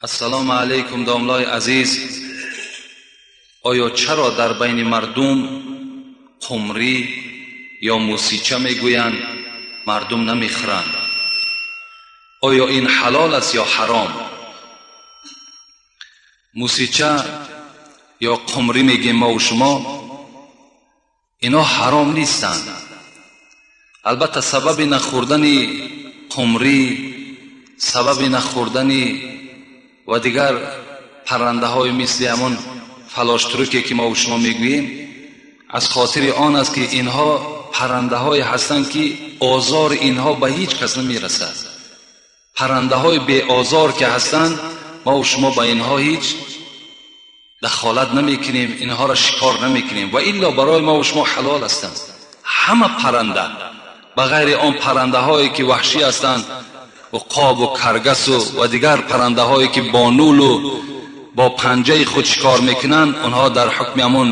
Ассалому алайкум, домлаи азиз. Оё чаро дар байни мардум қумрӣ ё мусича мегӯянд, мардум намехӯранд? Оё ин ҳалол аст ё ҳаром? Мусича ё қумрӣ мегӯем мову шумо, ино ҳаром нестанд. Албатта, сабаби нахӯрдани қумрӣ, сабаби нахӯрдани ва дигар паррандаҳои мисли ҳамон фалоштуруке ки мову шумо мегӯем, аз хотири он аст, ки инҳо паррандаҳое ҳастанд, ки озори инҳо ба ҳеҷ кас намерасад. Паррандаҳои беозор ки ҳастанд, мову шумо ба инҳо ҳеҷ дахолат намекунем, инҳоро шикор намекунем. Ва илло барои мову шумо ҳалол ҳастанд ҳама парранда, ба ғайри он паррандаҳое ки ваҳшӣ ҳастанд, уқобу каргасу ва дигар паррандаҳое ки бо нӯлу бо панҷаи худ шикор мекунанд, онҳо дар ҳукми ҳамон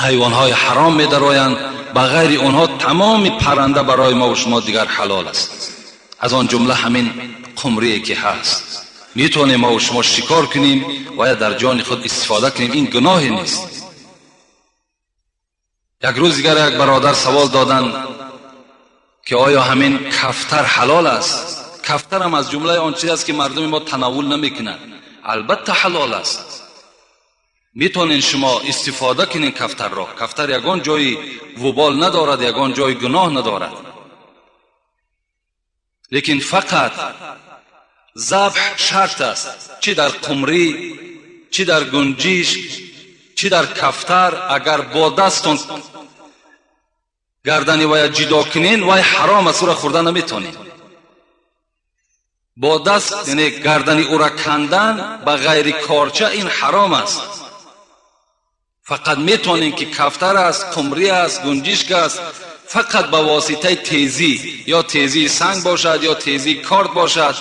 ҳайвонҳои ҳаром медароянд. Ба ғайри онҳо тамоми парранда барои мову шумо дигар ҳалол аст. Аз он ҷумла ҳамин қумрие ки ҳаст, метавонем мову шумо шикор кунем ва ё дар ҷони худ истифода кунем, ин гуноҳе нест. Як рӯз дигар як бародар савол доданд, ки оё ҳамин кафтар ҳалол аст? Кафтарам аз ҷумлаи он чиз аст, ки мардуми мо танаввул намекунад. Албатта, ҳалол аст, метавонед шумо истифода кунед кафтарро. Кафтар ягон ҷои вубол надорад, ягон ҷои гуноҳ надорад, лекин фақат забҳ шарт аст. Чӣ дар қумрӣ, чӣ дар гунҷишк, чӣ дар кафтар, агар бо дастон гардани вая ҷидо кунен, вай ҳаром аст, ӯра хӯрда наметавонед. Бо даст, яъне гардани ӯра кандан ба ғайри корча, ин ҳаром аст. Фақат метавонем, ки кафтар аст, қумрӣ аст, гунҷишк аст, фақат ба воситаи тезӣ, ё тезии санг бошад, ё тезии корд бошад,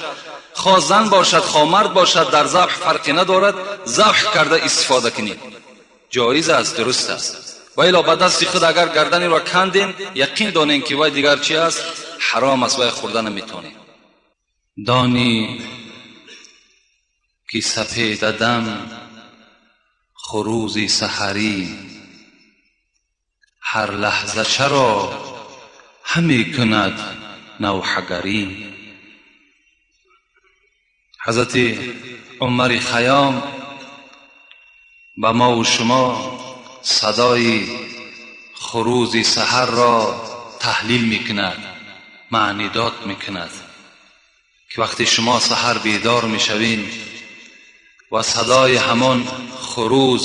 хо зан бошад, хо мард бошад, дар забҳ фарқе надорад, забҳ карда истифода кунед, ҷоиз аст, дуруст аст. Ва илло ба дасти худ агар гарданиро кандем, яқин донем, ки вай дигар чи аст? Ҳаром аст, вай хӯрда наметавонем. Донӣ ки сапедадам хурӯзи саҳарӣ ҳар лаҳза чаро ҳаме кунад навҳагарӣ. Ҳазрати Умари Хайём ба мову шумо садои хурӯзи саҳарро таҳлил мекунад, маънидод мекунад, ки вақте шумо саҳар бедор мешавед ва садои ҳамон хурӯз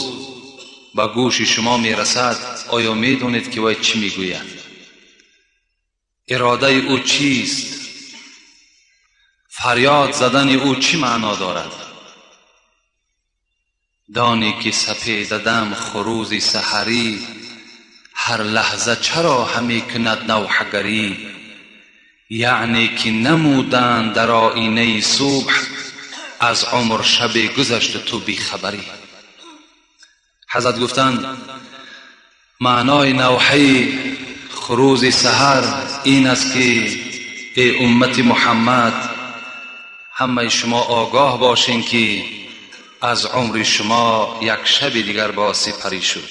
ба гӯши шумо мерасад, оё медонед, ки вай чӣ мегӯяд? Иродаи ӯ чист? Фарёд задани ӯ чӣ маъно дорад? Донӣ ки сапедадам хурӯзи саҳарӣ ҳар лаҳза чаро ҳаме кунад навҳагарӣ, яъне ки намуданд дар оинаи субҳ, аз умр шабе гузашту ту бехабарӣ. Ҳазрат гуфтанд, маънои навҳаи хурӯзи саҳар ин аст, ки эй уммати Муҳаммад, ҳамаи шумо огоҳ бошен, ки аз умри шумо як шаби дигар боз сипарӣ шуд.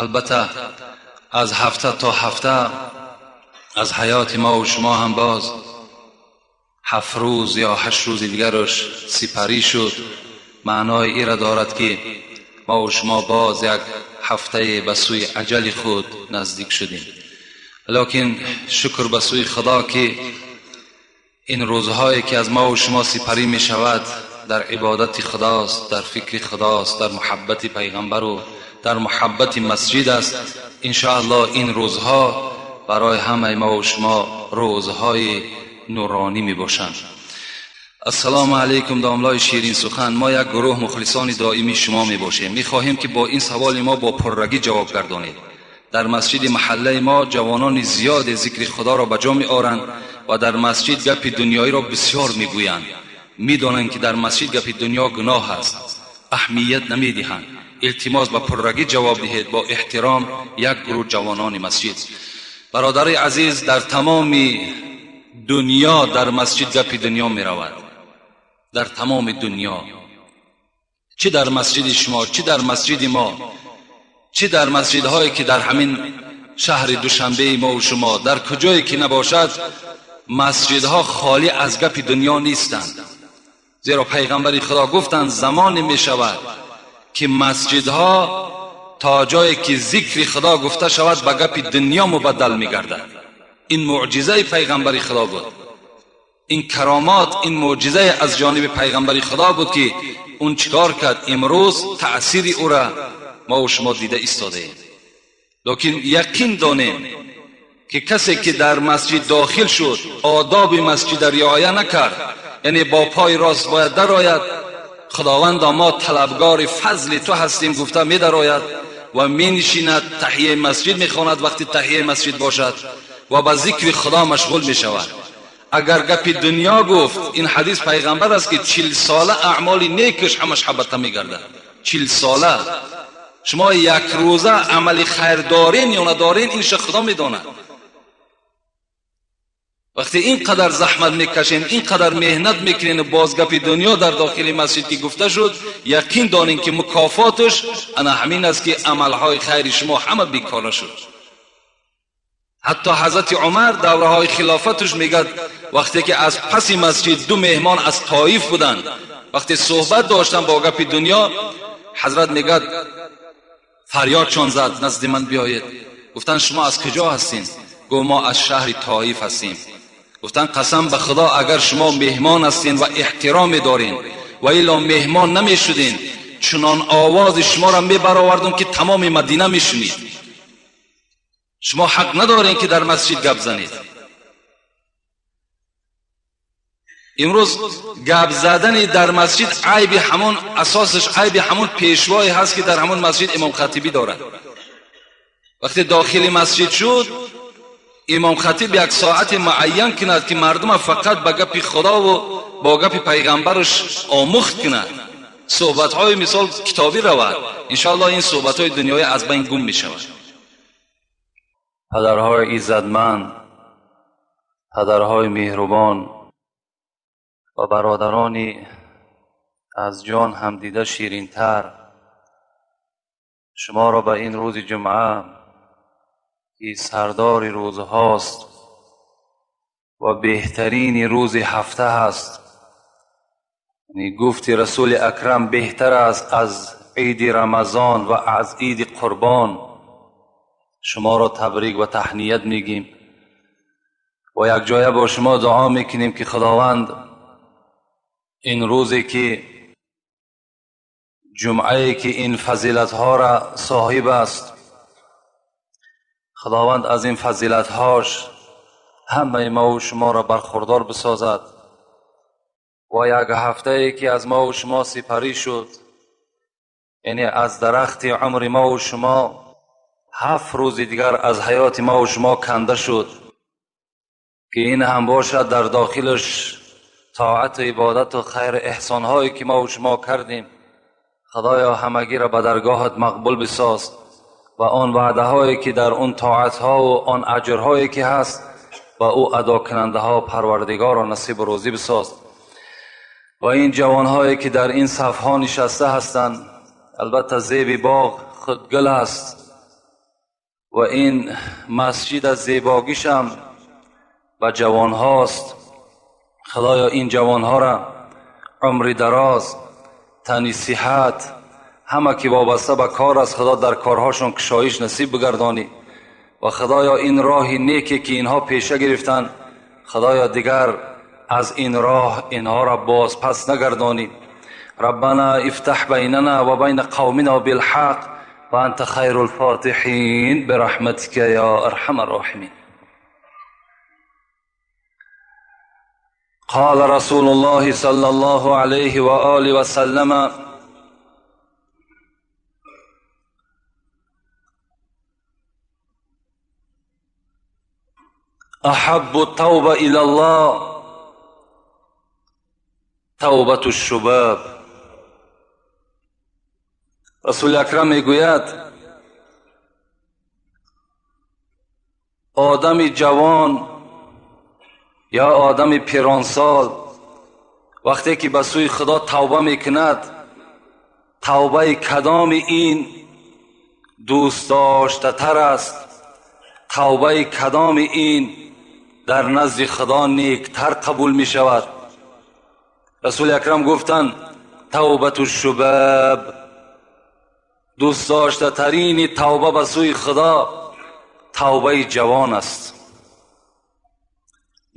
Албатта, аз ҳафта то ҳафта аз ҳаёти мову шумо ҳам боз 7 рӯз ё 8 рӯзи дигараш сипарӣ шуд. Маънои иро дорад, ки мову шумо боз як ҳафтае ба сӯи аҷали худ наздик шудем. Лекин шукр ба сӯи Худо, ки ин рӯзҳое ки аз мову шумо сипарӣ мешавад, дар ибодати Худост, дар фикри Худост, дар муҳаббати пайғамбару дар муҳаббати масҷид аст. Иншоаллоҳ, ин рӯзҳо барои ҳамаи мову шумо рӯзҳои нуронӣ мебошанд. Ассалому алайкум, домлои ширинсухан. Мо як гурӯҳ мухлисони доимии шумо мебошем. Мехоҳем, ки бо ин саволи мо бо пуррагӣ ҷавоб гардонед. Дар масҷиди маҳаллаи мо ҷавонони зиёде зикри Худоро ба ҷо меоранд ва дар масҷид гапи дунёиро бисёр мегӯянд. Медонанд, ки дар масҷид гапи дунё гуноҳ аст, аҳамият намедиҳанд. Илтимос, ба пуррагӣ ҷавоб диҳед. Бо эҳтиром, як гурӯҳ ҷавонони масҷид. Бародари азиз, дар тамоми дунё дар масҷид гапи дунё меравад. Дар тамоми дунё, чӣ дар масҷиди шумо, чӣ дар масҷиди мо, чӣ дар масҷидҳое ки дар ҳамин шаҳри Душанбеи мо ва шумо, дар куҷое ки набошад, масҷидҳо холӣ аз гапи дунё нестанд. Зеро пайғамбари Худо гуфтанд, замоне мешавад ки масҷидҳо то ҷое ки зикри Худо гуфта шавад ба гапи дунё мубаддал мегардад. Ин мӯъҷизаи пайғамбари Худо буд. Ин каромат, ин мӯъҷизаи аз ҷониби пайғамбари Худо буд ки он чикор кард, имрӯз таъсири ӯра мо ва шумо дида истодаем. Лекин яқин донем ки касе ки дар масҷид дохил шуд, одоби масҷидро риоя накард, яъне бо пой рост бояд дарояд, Худовандо мо талабгори фазли ту ҳастем гуфта медарояд ва менишинад, таҳияи масҷид мехонад вақти таҳияи масҷид бошад ва ба зикри Худо машғул мешавад. Агар гапи дунё гуфт, ин ҳадис пайғамбар аст ки 40 сола аъмоли некаш ҳамаш ҳабата мегардад. 40 сола шумо як рӯза амали хайр дорен ё надорен, инша Худо медонад. Вақте ин қадар заҳмат мекашем, ин қадар меҳнат мекунем, боз гапи дунё дар дохили масҷид ки гуфта шуд, яқин донем ки мукофоташ ана ҳамин аст ки амалҳои хайри шумо ҳама бекора шуд. Ҳатто ҳазрати Умар давраҳои хилофаташ мегӯяд, вақте ки аз паси масҷид ду меҳмон аз Тоиф буданд, вақте суҳбат доштанд бо гапи дунё, ҳазрат мегӯяд фарёдшон зад, назди ман биёед. Гуфтанд шумо аз куҷо ҳастин? Гуфт мо аз шаҳри Тоиф ҳастем. Гуфтанд қасам ба Худо, агар шумо меҳмон ҳастин ва эҳтиром медорин ва илло меҳмон намешудин, чунон овози шуморо мебаровардум ки тамоми Мадина мешунид. Шумо ҳақ надорин ки дар масҷид гап занед. Имрӯз гап задани дар масҷид айби ҳамон асосаш, айби ҳамон пешвое ҳаст ки дар ҳамон масҷид имом хатибӣ дорад. Вақте дохили масҷид шуд, имом хатиб як соати муайян кунад ки мардума фақат ба гапи Худову бо гапи пайғамбараш омӯхт кунад. Суҳбатҳои мисол китобӣ равад, иншоаллоҳ ин суҳбатҳои дунёӣ аз байн гум мешавад. Падарҳои иззатманд, падарҳои меҳрубон ва бародарони аз ҷон ҳам дида ширинтар, шуморо ба ин рӯзи ҷумъа ки сардори рӯзҳост ва беҳтарини рӯзи ҳафта ҳаст, гуфти Расули Акрам беҳтар аст аз иди Рамазон ва аз иди Қурбон, шуморо табрик ва таҳният мегӯем ва якҷоя бо шумо дуо мекунем ки Худованд ин рӯзе ки ҷумъае ки ин фазилатҳоро соҳиб аст, Худованд аз ин фазилатҳош ҳамаи мо ва шуморо бархурдор бисозад ва як ҳафтае ки аз мо ва шумо сипарӣ шуд, яъне аз дарахти умри мо ва шумо 7 рӯзи дигар аз ҳаёти мо ва шумо канда шуд, ки ин ҳам бошад дар дохилаш тоату ибодату хайру эҳсонҳое ки мо ва шумо кардем. Худоё ҳамагиро ба даргоҳат мақбул бисоз ва он ваъдаҳое ки дар он тоатҳову он аҷрҳое ки ҳаст ба ӯ адокунандаҳо Парвардигорро насибу рӯзӣ бисоз. Ва ин ҷавонҳое ки дар ин сафҳо нишаста ҳастанд, албатта зеби боғ худгул аст ва ин масҷид аз зебогишам ба ҷавонҳост. Худоё ин ҷавонҳоро умри дароз, тани сиҳат, ҳама ки вобаста ба кор аст, Худо дар корҳошон кушоиш насиб бигардонӣ ва Худоё ин роҳи неке ки инҳо пеша гирифтанд, Худоё дигар аз ин роҳ инҳоро боз пас нагардонӣ. Раббана ифтаҳ байнана ва байна қавмина билҳақ ва анта хайрул фотиҳин бираҳматика ё арҳамар роҳимин. قال رسول الله صلى الله عليه وآله وسلم: أحب التوبة إلى الله توبة الشباب. رسول اکرم میگوید Одами ҷавон ё одами пиронсол вақте ки ба сӯи Худо тавба мекунад, тавбаи кадоми ин дӯстдоштатар аст, тавбаи кадоми ин дар назди Худо некитар қабул мешавад? Расули Акрам гуфтанд: тавбату шубаб, дӯстдоштатарини тавба ба сӯи Худо тавбаи ҷавон аст.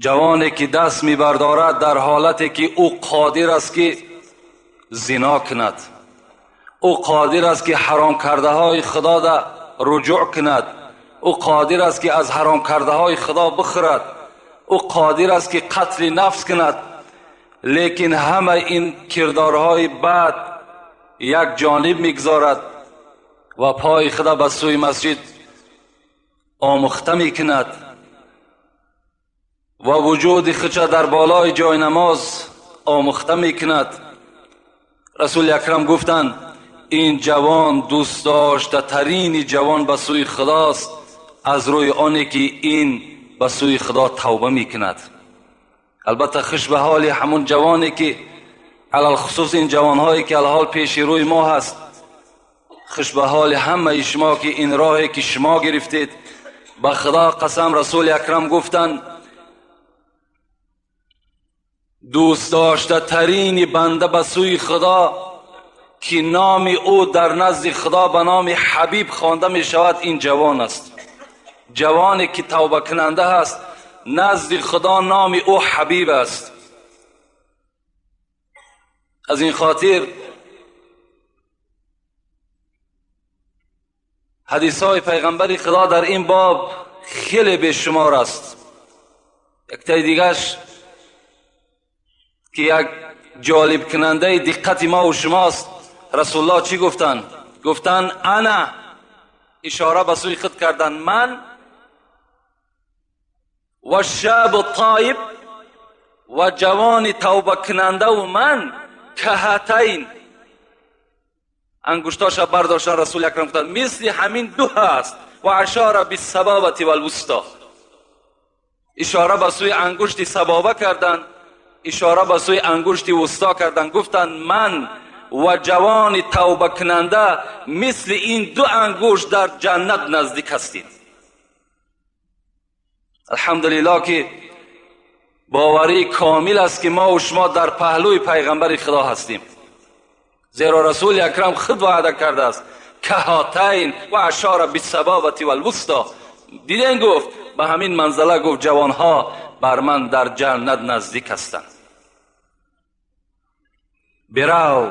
Ҷавоне ки даст мебардорад дар ҳолате ки ӯ қодир аст ки зино кунад, ӯ қодир аст ки ҳаром кардаҳои Худо да руҷӯъ кунад, ӯ қодир аст ки аз ҳаром кардаҳои Худо бихӯрад, ӯ қодир аст ки қатли нафс кунад, лекин ҳама ин кирдорҳои бад як ҷониб мегузорад ва пои худа ба сӯи масҷид омӯхта мекунад ва вуҷуди худша дар болои ҷои намоз омӯхта мекунад. Расули Акрам гуфтанд: ин ҷавон дӯстдоштатарини ҷавон ба сӯи Худост аз рӯи оне ки ин ба сӯи Худо тавба мекунад. Албатта хуш ба ҳоли ҳамун ҷавоне ки алалхусус ин ҷавонҳое ки алҳол пеши рӯи мо ҳаст, хуш ба ҳоли ҳамаи шумо ки ин роҳе ки шумо гирифтед. Ба Худо қасам, Расули Акрам гуфтанд: дӯстдоштатарини банда ба сӯи Худо ки номи ӯ дар назди Худо ба номи Ҳабиб хонда мешавад, ин ҷавон аст. Ҷавоне ки тавбакунанда ҳаст, назди Худо номи ӯ Ҳабиб аст. Аз ин хотир ҳадисҳои пайғамбари Худо дар ин боб хеле бешумор аст. Яктаи дигаш ки як ҷолибкунандаи диққати мо ва шумост, Расулуллоҳ чӣ гуфтанд? Гуфтанд: ана, ишора ба сӯи худ карданд, ман ва шабу тоиб ва ҷавони тавбакунандаву ман каҳатайн. Ангуштоша бардоштан Расули Акрам гуфтанд: мисли ҳамин ду ҳаст. Ва ашора биссабабати валвусто, ишора ба сӯи ангушти сабоба карданд, ишора ба сӯи ангушти вусто карданд. Гуфтанд: ман ва ҷавони тавбакунанда мисли ин ду ангушт дар ҷаннат наздик ҳастем. Алҳамдулиллоҳ ки боварии комил аст ки мо ва шумо дар паҳлӯи пайғамбари Худо ҳастем, зеро Расули Акрам худ ваъда кардааст: каҳатайн ва ашора биссабабати валвусто. Диден, гуфт ба ҳамин манзала, гуфт: ҷавонҳо бар ман дар ҷаннат наздик ҳастанд. Бирав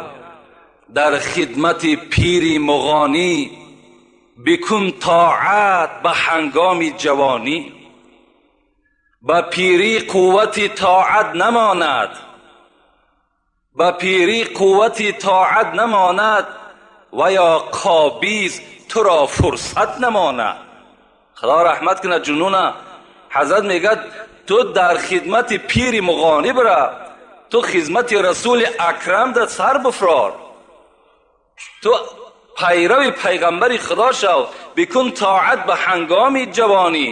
дар хидмати пири муғонӣ, бикун тоат ба ҳангоми ҷавонӣ. Ба пирӣ қуввати тоат намонад, ба пирӣ қуввати тоат намонад, ва ё қобиз туро фурсат намонад. Худо раҳмат кунад ҷунуна. Ҳазрат мегӯяд: ту дар хидмати пири муғонӣ бирав, ту хизмати Расули Акрам да сар бифрор, ту пайрави пайғамбари Худо шав, бикун тоат ба ҳангоми ҷавонӣ.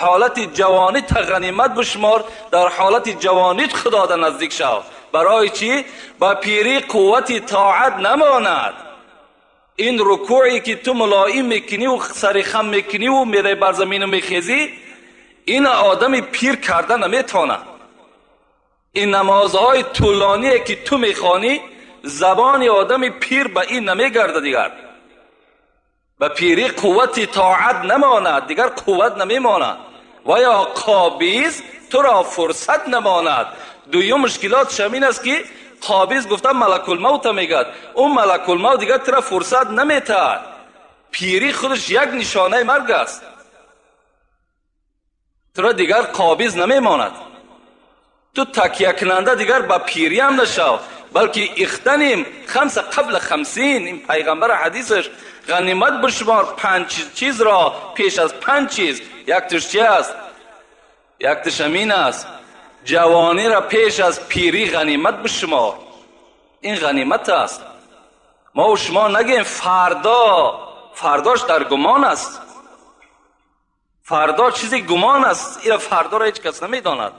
Ҳолати ҷавонӣ та ғанимат бишмор, дар ҳолати ҷавонит Худо да наздик шав. Барои чӣ? Ба пирӣ қуввати тоат намонад. Ин рукӯе ки ту мулоим мекуниву сари хам мекуниву мераи бар замину мехезӣ, ин одами пир карда наметавонад. Ин намозҳои тӯлоние ки ту мехонӣ, забони одами пир ба ин намегардад. Дигар ба пирӣ қуввати тоат намонад, дигар қувват намемонад. Ва ё қобиз туро фурсат намонад. Дуюм мушкилотш ҳамин аст ки қобиз гуфта малакулмавта мегӯяд, ӯ малакулмавт дигар туро фурсат наметаҳад. Пирӣ худаш як нишонаи марг аст, туро дигар қобиз намемонад. Ту такякунанда дигар ба пириам нашав, балки ихтаним хамса қабла хамсин. Ин пайғамбар ҳадисаш: ғанимат бишмор панҷ чизро пеш аз панҷ чиз. Якташ чи аст? Якташ ҳамин аст: ҷавониро пеш аз пирӣ ғанимат бишмор. Ин ғанимат аст. Мо ва шумо нагӯем фардо, фардош дар гумон аст. Фардо чизи гумон аст, ира фардоро ҳеҷ кас намедонад.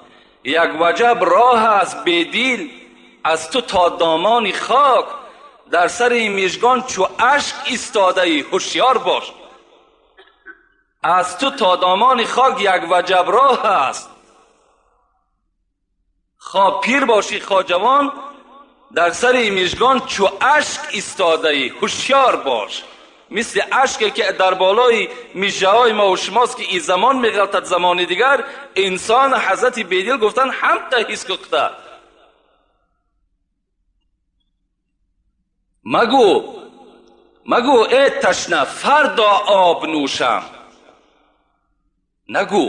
Як ваҷаб роҳ аст бедил аз ту то домани хок, дар сари мижгон чу ашк истодаӣ, ҳушёр бош. Аз ту то домани хок як ваҷаб роҳ аст. Хоҳ пир бошӣ, хоҳ ҷавон, дар сари мижгон чу ашк истодаӣ, ҳушёр бош. Мисли ашке ки дар болои мижаҳои мо ва шумост, ки ин замон меғалтад замони дигар, инсон ҳазрати бедил гуфтанд ҳамта ҳис кухта. Магӯ, магӯ э ташна фардо об нӯшам. Нагӯ,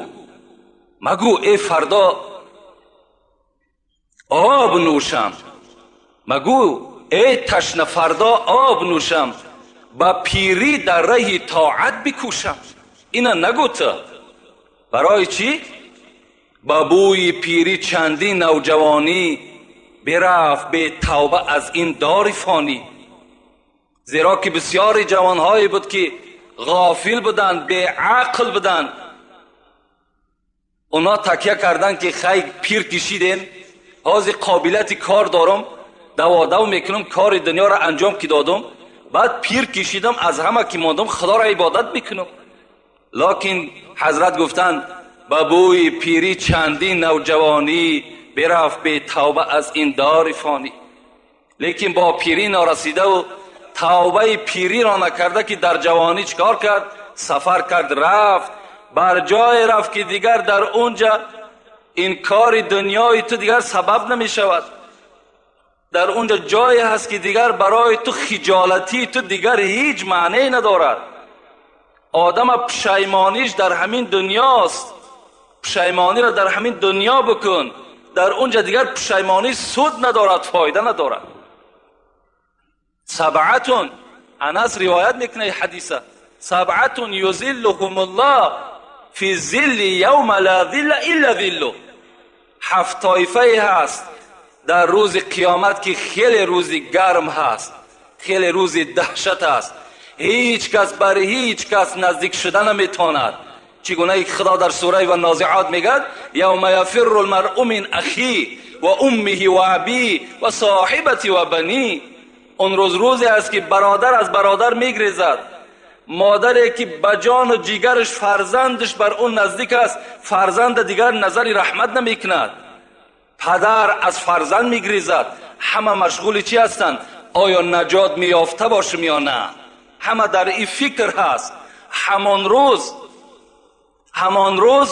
магӯ э фардо об нӯшам. Магӯ э ташна фардо об нӯшам, ба пирӣ дар раҳи тоат бикӯшам. Ина нагӯ ту. Барои чӣ? Ба бӯи пирӣ чандин навҷавонӣ бирафт бетавба аз ин дори фонӣ. Зеро ки бисёри ҷавонҳое буд ки ғофил буданд, беақл буданд. Онҳо такя карданд ки хай пир кишидем, ҳозир қобилияти кор дорам, даводав мекунам, кори дунёро анҷом ки додам, баъд пир кишидам, аз ҳама ки мондам худоро ибодат мекунам. Локин ҳазрат гуфтанд ба бӯи пирӣ чандин навҷавонӣ бирафт бетавба аз ин дори фонӣ. Лекин бо пирӣ норасидаву тавбаи пириро накарда ки дар ҷавонӣ чикор кард? Сафар кард, рафт бар ҷое рафт ки дигар дар онҷа ин кори дунёи ту дигар сабаб намешавад. Дар онҷа ҷое ҳаст ки дигар барои ту хиҷолатии ту дигар ҳеҷ маънее надорад. Одама пушаймониш дар ҳамин дунёст. Пушаймониро дар ҳамин дунё бикун, дар онҷа дигар пушаймонӣ суд надорад, фоида надорад. Сабъатун, Анас ривоят мекунад ҳадиса, сабъатун юзиллуҳумуллоҳ фи зилли явма ла зилла илла зиллуҳ. Ҳафт тоифае ҳаст дар рӯзи қиёмат ки хеле рӯзи гарм ҳаст, хеле рӯзи даҳшат аст. Ҳеҷ кас бар ҳеҷ кас наздик шуда наметавонад. Чӣ гуна ки Худо дар сураи ва нозиот мегӯяд: явма яфирру лмаръу мин ахи ва уммиҳи ва абӣ ва соҳибати ва банӣ. Он рӯз рӯзе аст ки бародар аз бародар мегрезад. Модаре ки ба ҷону ҷигараш фарзандаш бар ӯ наздик аст, фарзанда дигар назари раҳмат намекунад. Падар аз фарзанд мегрезад. Ҳама машғули чӣ ҳастанд? Оё наҷот меёфта бошем ё на? Ҳама дар ин фикр ҳаст. Ҳамон рӯз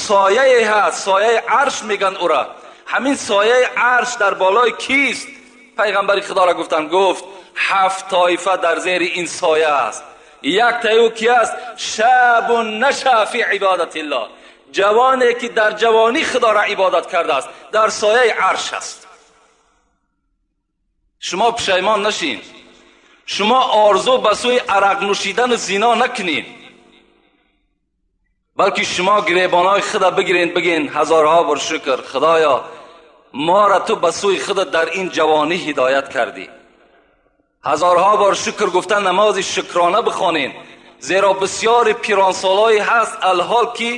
сояе ҳаст, сояи арш мегӯянд ӯра. Ҳамин сояи арш дар болои кист? Пайғамбари Худоро гуфтанд, гуфт ҳафт тоифа дар зери ин соя аст. Як таи ӯ ки аст? Шабун наша фи ибодатиллоҳ. Ҷавоне ки дар ҷавонӣ Худоро ибодат кардааст, дар сояи арш аст. Шумо пушаймон нашин. Шумо орзу ба сӯи арақ нӯшидану зино накунед, балки шумо гиребонҳои худа бигиред, бигин ҳазорҳо бор шукр, Худоё моро ту ба сӯи худа дар ин ҷавонӣ ҳидоят кардӣ. Ҳазорҳо бор шукр гуфта намози шукрона бихонед, зеро бисёри пиронсолҳое ҳаст алҳол ки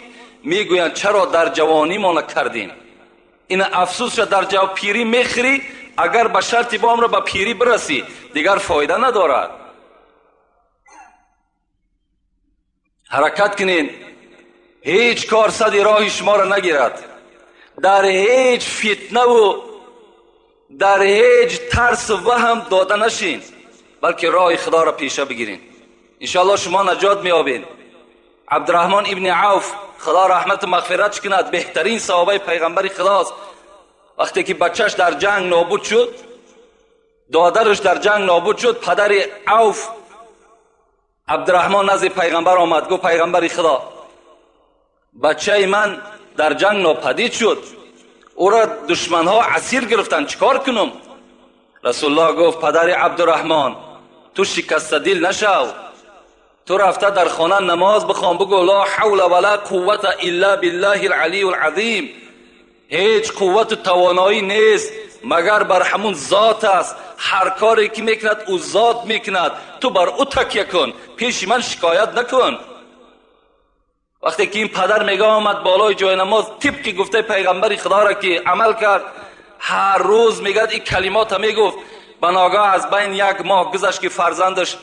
мегӯянд чаро дар ҷавонӣ мо накардем. Ин афсӯсша дар пирӣ мехӯрӣ, агар ба шарти бомро ба пирӣ бирасӣ, дигар фоида надорад. Ҳаракат кунед, ҳеҷ кор сади роҳи шуморо нагирад. Дар ҳеҷ фитнаву дар ҳеҷ тарсу ваҳм дода нашин, балки роҳи Худоро пеша бигиред. Иншоаллоҳ шумо наҷот меёбед. Абдураҳмон ибни Авф, Худо раҳмату мағфиратш кунад, беҳтарин саҳобаи пайғамбари Худост. Вақте ки бачаш дар ҷанг нобуд шуд, додараш дар ҷанг нобуд шуд, падари Авф Абдураҳмон назди пайғамбар омад, гуфт пайғамбари Худо, бачаи ман дар ҷанг нопадид шуд, ӯро душманҳо асир гирифтанд, чӣ кор кунам? Расулуллоҳ гуфт падари Абдураҳмон, ту шикастадил нашав, ту рафта дар хона намоз бихон, бигӯ ла ҳавла ва ла қуввата илла биллаҳи алалию алазим. Ҳеҷ қуввату тавоноӣ нест магар бар ҳамун зот аст. Ҳар коре ки мекунад ӯ зот мекунад, ту бар ӯ такя кун, пеши ман шикоят накун. وقتی که این پدر میگه آمد بالای جای نماز، طبق گفته پیغمبر خدا را که عمل کرد، هر روز میگه این کلمات میگفت. بناگاه از بین یک ماه گذشت که فرزندش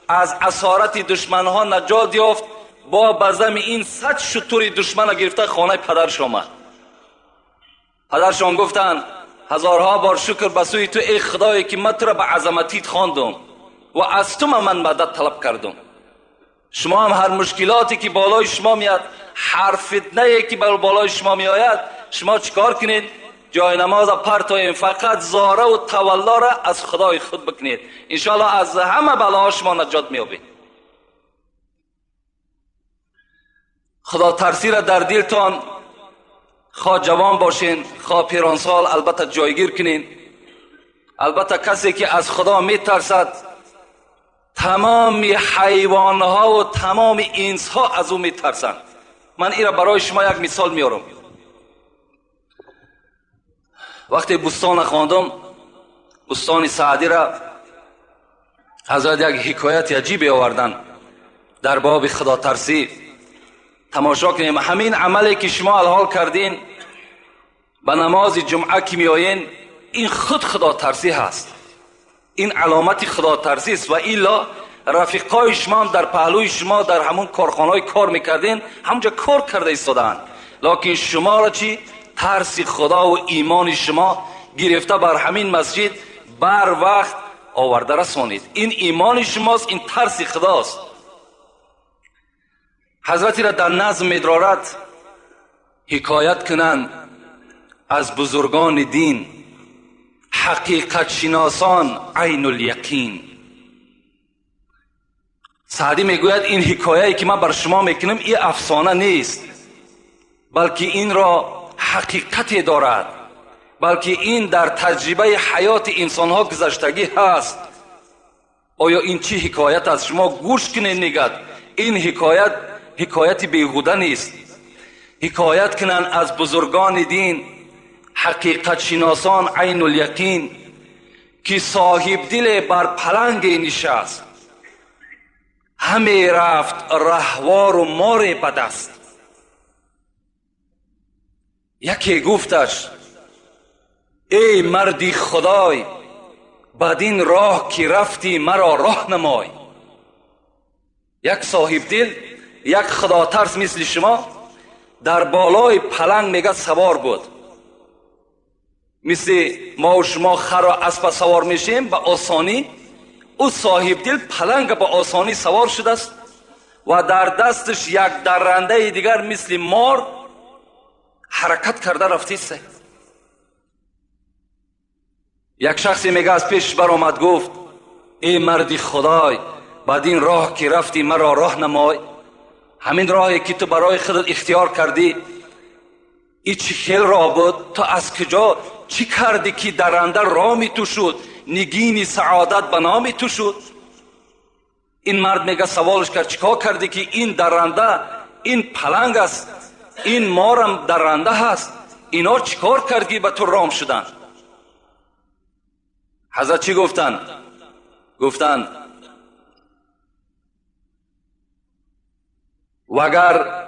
از اسارت دشمنها نجات یافت. با بزم این 100 شتر دشمن گرفته خانه پدرش آمد. پدرشان گفتند هزارها بار شکر به سوی تو ای خدایی که من تو را به عظمتیت خواندم و از تو من مدد طلب کردم. شما هم هر مشکلاتی که بالای شما میاد، هر فتنه که بر بالای شما میآید، شما چیکار کنید؟ جای نماز پرتوین، فقط زاره و تولا را از خدای خود بکنید، انشاءالله از همه بلاها شما نجات میابید. خدا ترسی را در دلتان، خواه جوان باشین خواه پیرانسال، البته جایگیر کنین. البته کسی که از خدا میترسد تمام حیوانها و تمام انسها از او میترسند. من این را برای شما یک مثال میارم. وقتی بستان خواندم، بستان سعدی را، حضرت یک حکایت عجیب آوردن در باب خدا ترسی. تماشا کنیم همین عملی که شما الحال کردین، به نماز جمعه که میآیین، این خود خدا ترسی هست، این علامت خدا ترسی است. و الا رفیقای شما هم در پهلوی شما در همون کارخانه‌های کار میکردین، همونجا کار کرده ایستادند، لکن شما را چی؟ ترس خدا و ایمان شما گرفته بر همین مسجد بر وقت آورده رسانید. این ایمان شماست، این ترس خداست. حضرتی را در نظم می‌دارد حکایت کنند از بزرگان دین، حقیقت شناسان عین الیقین. سعدی میگوید این حکایه‌ای که من بر شما میکنم این افسانه نیست، بلکه این را حقیقتی دارد، بلکه این در تجربه حیات انسانها گذشتگی هست. آیا این چی حکایت است؟ شما گوش کنید. نگد این حکایت حکایت بیهوده نیست. حکایت کنند از بزرگان دین، حقیقت شناسان عین الیقین، که صاحب دل بر پلنگ نشست، همی رفت رهوار و مار به دست. یکی گفتش ای مردی خدای، بدین راه که رفتی مرا راه نمای. یک صاحب دل، یک خدا ترس مثل شما در بالای پلنگ میگه سوار بود. مثل ما و شما خر و اسب سوار میشیم به آسانی، او صاحب دل پلنگ به آسانی سوار شده است و در دستش یک درنده دیگر مثل مار حرکت کرده رفته است. یک شخصی میگه از پیش برآمد گفت ای مردی خدای، بدین راه که رفتی مرا راه نمای. همین راهی که تو برای خودت اختیار کردی، ای چی خیل راه بود؟ تو از کجا چی کردی که درنده رامی تو شد، نگین سعادت به نامی تو شد؟ این مرد میگه سوالش کرد چیکار کردی که این درنده، این پلنگ است، این مارم درنده هست، اینا چیکار کردی به تو رام شدن؟ حضرت چی گفتن؟ گفتن وگر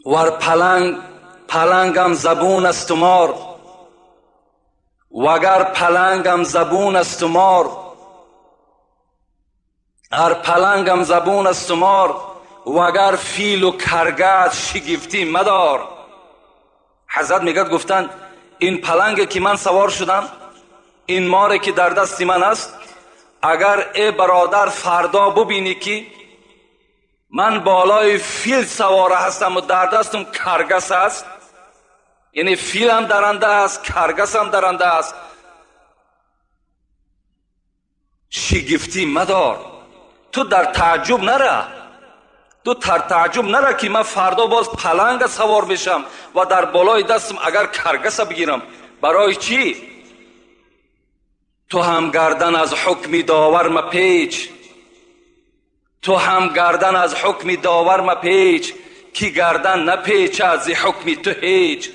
ور پلنگ پلنگم زبون است و مار، وگر پلنگم زبون است و مار، هر پلنگم زبون است و مار، وگر فیل و کرگد شگفتی مدار. حضرت میگه گفتن این پلنگ که من سوار شدم، این ماره که در دست من است، اگر ای برادر فردا ببینی که من بالای فیل سواره هستم و در دستم کرگس است، یعنی فیل هم درنده است، کرگس هم درنده است، شگفتی مدار. تو در تعجب نره، تو در تعجب نره که من فردا باز پلنگ سوار بشم و در بالای دستم اگر کرگس بگیرم. برای چی؟ تو هم گردن از حکم داور مپیچ، تو هم گردن از حکم داور مپیچ، کی گردن نپیچ از حکم تو هیچ.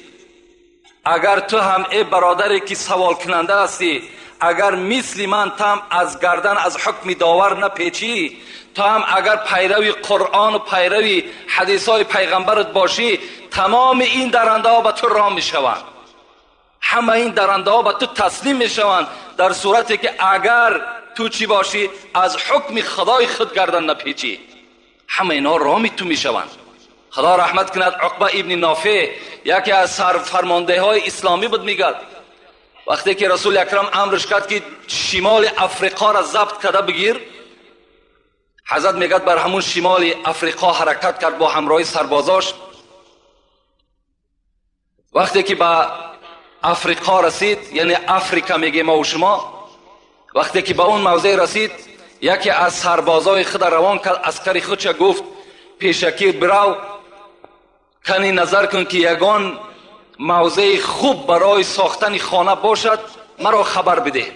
اگر تو هم ای برادری که سوال کننده هستی، اگر مثل من تم از گردن از حکم داور نپیچی، تو هم اگر پیروی قرآن و پیروی حدیث های پیغمبرت باشی، تمام این درنده ها به تو رام میشوند، همه این درنده ها به تو تسلیم میشوند، در صورتی که اگر تو چی باشی؟ از حکم خدای خود گردن نپیچی، همه اینا رامی تو میشوند. خدا رحمت کند عقبه ابن نافع، یکی از سرفرمانده های اسلامی بود، میگد وقتی که رسول اکرم امرش کرد که شمال افریقا را ضبط کرده بگیر، حضرت میگد بر همون شمال افریقا حرکت کرد با همراهی سربازاش. وقتی که به افریقا رسید، یعنی افریقا میگه ما و شما، وقتی که به اون موضع رسید، یکی از سربازای خود روان کرد، عسکری خودش گفت پیشکی برو کنی نظر کن که یگان موضع خوب برای ساختن خانه باشد، مرا خبر بده.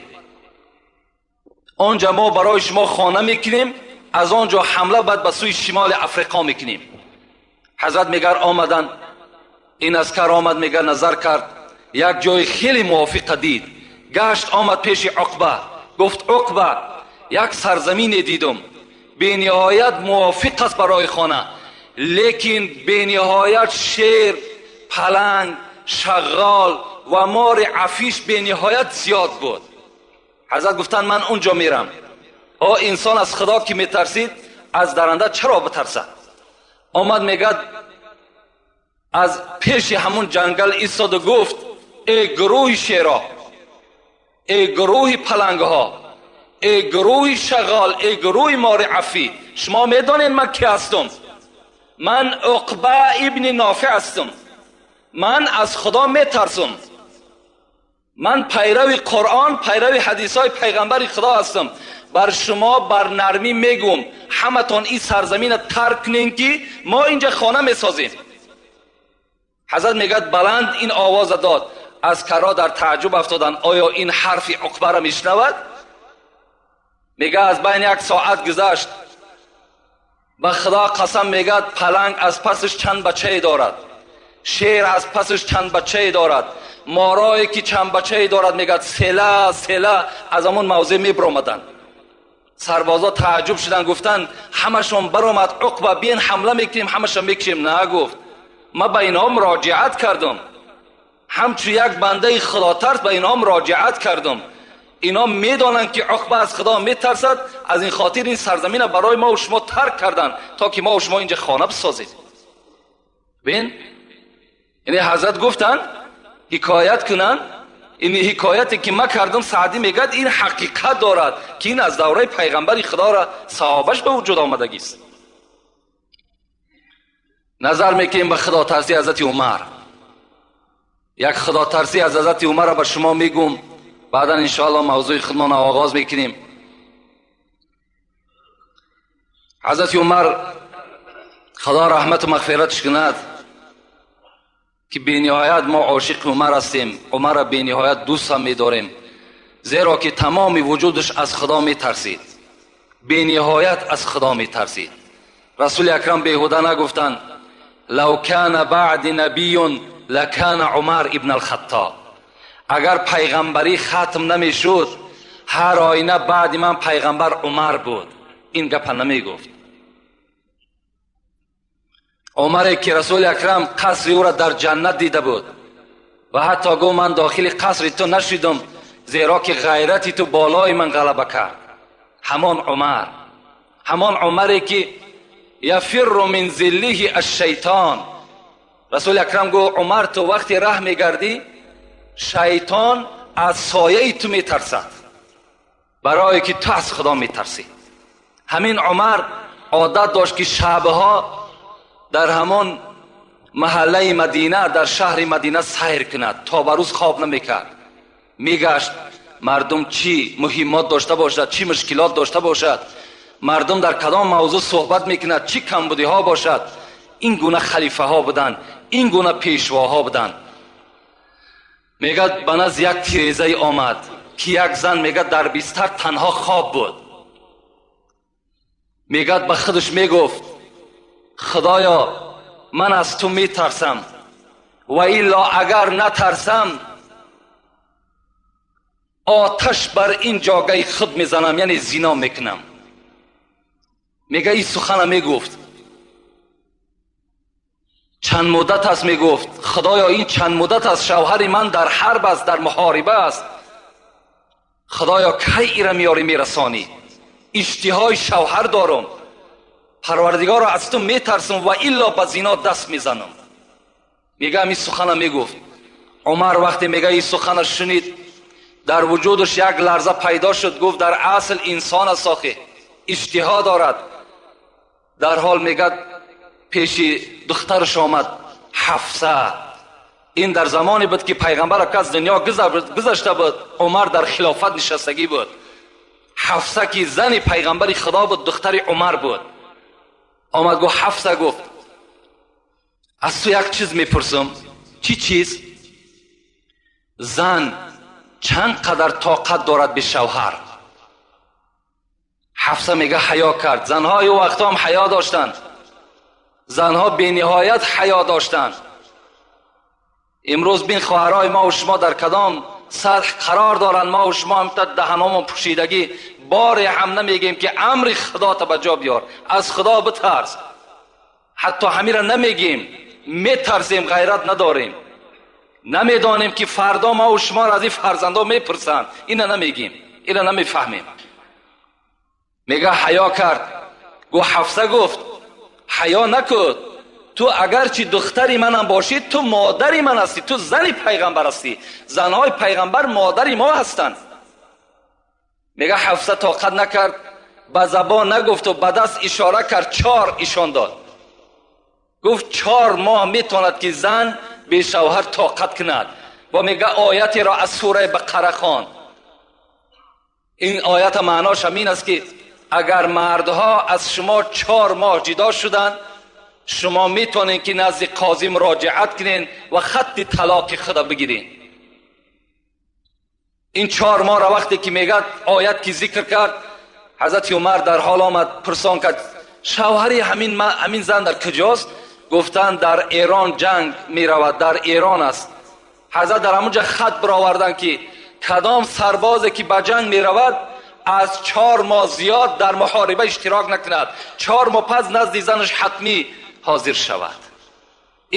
آنجا ما برای شما خانه میکنیم، از آنجا حمله بعد به سوی شمال افریقا میکنیم. حضرت میگه آمدن، این عسکر آمد، میگه نظر کرد، یک جای خیلی موافق دید، گشت آمد پیش عقبه، گفت عقبه یک سرزمین دیدم به نهایت موافق است برای خانه، لیکن به نهایت شیر، پلنگ، شغال و مار عفیش به نهایت زیاد بود. حضرت گفتن من اونجا میرم. انسان از خدا که میترسید از درنده چرا بترسد؟ آمد میگد از پیش همون جنگل ایستاد و گفت ای گروه شیرا، ای گروه پلنگ ها، ای گروه شغال، ای گروه مار عفی، شما میدانید من کی هستم؟ من عقبه ابن نافع هستم، من از خدا میترسم، من پیرو قرآن، پیرو حدیث های پیغمبر خدا هستم. بر شما بر نرمی میگم همتان این سرزمین ترک کنین که ما اینجا خانه میسازیم. حضرت میگد بلند این آواز داد، عسکرها در تعجب افتادن، آیا این حرف عقبه را میشنود؟ میگه از بین یک ساعت گذشت، به خدا قسم میگد پلنگ از پسش چند بچه دارد، شیر از پسش چند بچه دارد، مارایی که چند بچه دارد، میگد سله سله از همون موضع میبرآمدن. سربازا تعجب شدن، گفتن همشون برآمد عقبه، بیاین حمله میکنیم همشون میکشیم. نه، گفت من به اینها مراجعت کردم، همچون یک بنده خدا ترس به اینها مراجعت کردم، اینا میدانند که عقبه از خدا میترسد، از این خاطر این سرزمین برای ما و شما ترک کردن تا که ما و شما اینجا خانه بسازیم. ببین، یعنی حضرت گفتن حکایت کنن، این حکایتی که ما کردم، سعدی میگد این حقیقت دارد که این از دوره پیغمبر خدا را صحابش به وجود آمدگی است. نظر میکنیم به خدا ترسی حضرت عمر. یک خدا ترسی از حضرت عمر را به شما میگم، بعدا انشاءالله موضوع خودمان آغاز میکنیم. حضرت عمر خدا رحمت و مغفرتش کند که بی نهایت ما عاشق عمر هستیم، عمر را بی نهایت دوست هم میداریم، زیرا که تمام وجودش از خدا میترسید، بی نهایت از خدا میترسید. رسول اکرم بیهوده نگفتند لو کان بعد نبی لکان عمر ابن الخطاب. اگر پیغمبری ختم نمیشد هر آینه بعد من پیغمبر عمر بود. این گپ نمیگفت. عمر که رسول اکرم قصر او را در جنت دیده بود و حتی گفت من داخل قصر تو نشدم زیرا که غیرت تو بالای من غلبه کرد. همان عمر، همان عمری که یفر من ظله الشیطان. رسول اکرم گفت عمر تو وقتی ره میگردی شیطان از سایه تو میترسد، برای که تو از خدا میترسی. همین عمر عادت داشت که شبها در همان محله مدینه، در شهر مدینه سیر کند، تا به روز خواب نمیکرد، میگشت مردم چی مهمات داشته باشد، چی مشکلات داشته باشد، مردم در کدام موضوع صحبت میکند، چی کمبودی ها باشد. این گونه خلیفه ها بودند، این گونه پیشواها بودند. میگه به نزد یک تیرزه آمد که یک زن میگه در بستر تنها خواب بود. میگه به خودش میگفت خدایا من از تو میترسم و الا اگر نترسم آتش بر این جاگه خود میزنم، یعنی زنا میکنم. Мега ин сухана мегуфт. Чанд муддат аст мегуфт, худоё, ин чанд муддат аст шавҳари ман дар ҳарб аст, дар муҳориба аст. Худоё, кай ира меёрӣ мерасонӣ? Иштиҳои шавҳар дорам. Парвардигоро, аз ту метарсам ва илло ба зино даст мезанам. Мега ҳамин сухана мегуфт. Умар вақте мега ин сухана шунид, дар вуҷудаш як ларза пайдо шуд. Гуфт, дар асл инсон аст, охи иштиҳо дорад. Дар ҳол мегад пеши духтараш омад, Ҳафса. Ин дар замоне буд, ки пайғамбар аз дунё гузашта буд, Умар дар хилофат нишастагӣ буд. Ҳафса, ки зани пайғамбари Худо буд, духтари Умар буд, омад, гуфт: Ҳафса, гуфт, аз ту як чиз мепурсам. Чӣ чиз? Зан чанд қадар тоқат дорад бе шавҳар? Ҳафса мега ҳаё кард. Занҳои ӯ вақтҳо ҳам ҳаё доштанд. Занҳо бениҳоят ҳаё доштанд. Имрӯз бин, хоҳарҳои мо шумо дар кадом сатҳ қарор доранд. Мо шумо ҳам даҳаномон пӯшидагӣ, боре ҳам намегем, ки амри Худота ба ҷо биёр, аз Худо битарс. Ҳатто ҳамира намегем, метарсем, ғайрат надорем. Намедонем, ки фардо мо шуморо аз ин фарзандо мепурсанд. Ина намегем, ина намефаҳмем. Мега ҳаё кард. Гуфт, Ҳафса гуфт: ҳаё накун, ту агарчи духтари манам бошӣ, ту модари ман ҳастӣ, ту зани пайғамбар ҳастӣ. Занҳои пайғамбар модари мо ҳастанд. Мега Ҳафса тоқат накард, ба забон нагуфту ба даст ишора кард, чор ишон дод. Гуфт, 4 моҳ метавонад, ки зан бешавҳар тоқат кунад. Ва мега оятеро аз сураи Бақара хонд. Ин оята маънош ҳамин аст, ки агар мардҳо аз шумо 4 моҳ ҷудо шуданд, шумо метавонед, ки назди қозӣ муроҷиат кунед ва хатти талоқи худа бигиред. Ин 4 моҳро вақте ки мегӯяд оят ки зикр кард, ҳазрати Умар дар ҳол омад, пурсон кард: шавҳари ҳамин зан дар куҷост? Гуфтанд, дар Эрон ҷанг меравад, дар Эрон аст. Ҳазрат дар ҳамонҷа хат бароварданд, ки кадом сарбозе ки ба ҷанг меравад, аз 4 моҳ зиёд дар муҳориба иштирок накунад, 4 моҳ пас назди занаш ҳатмӣ ҳозир шавад.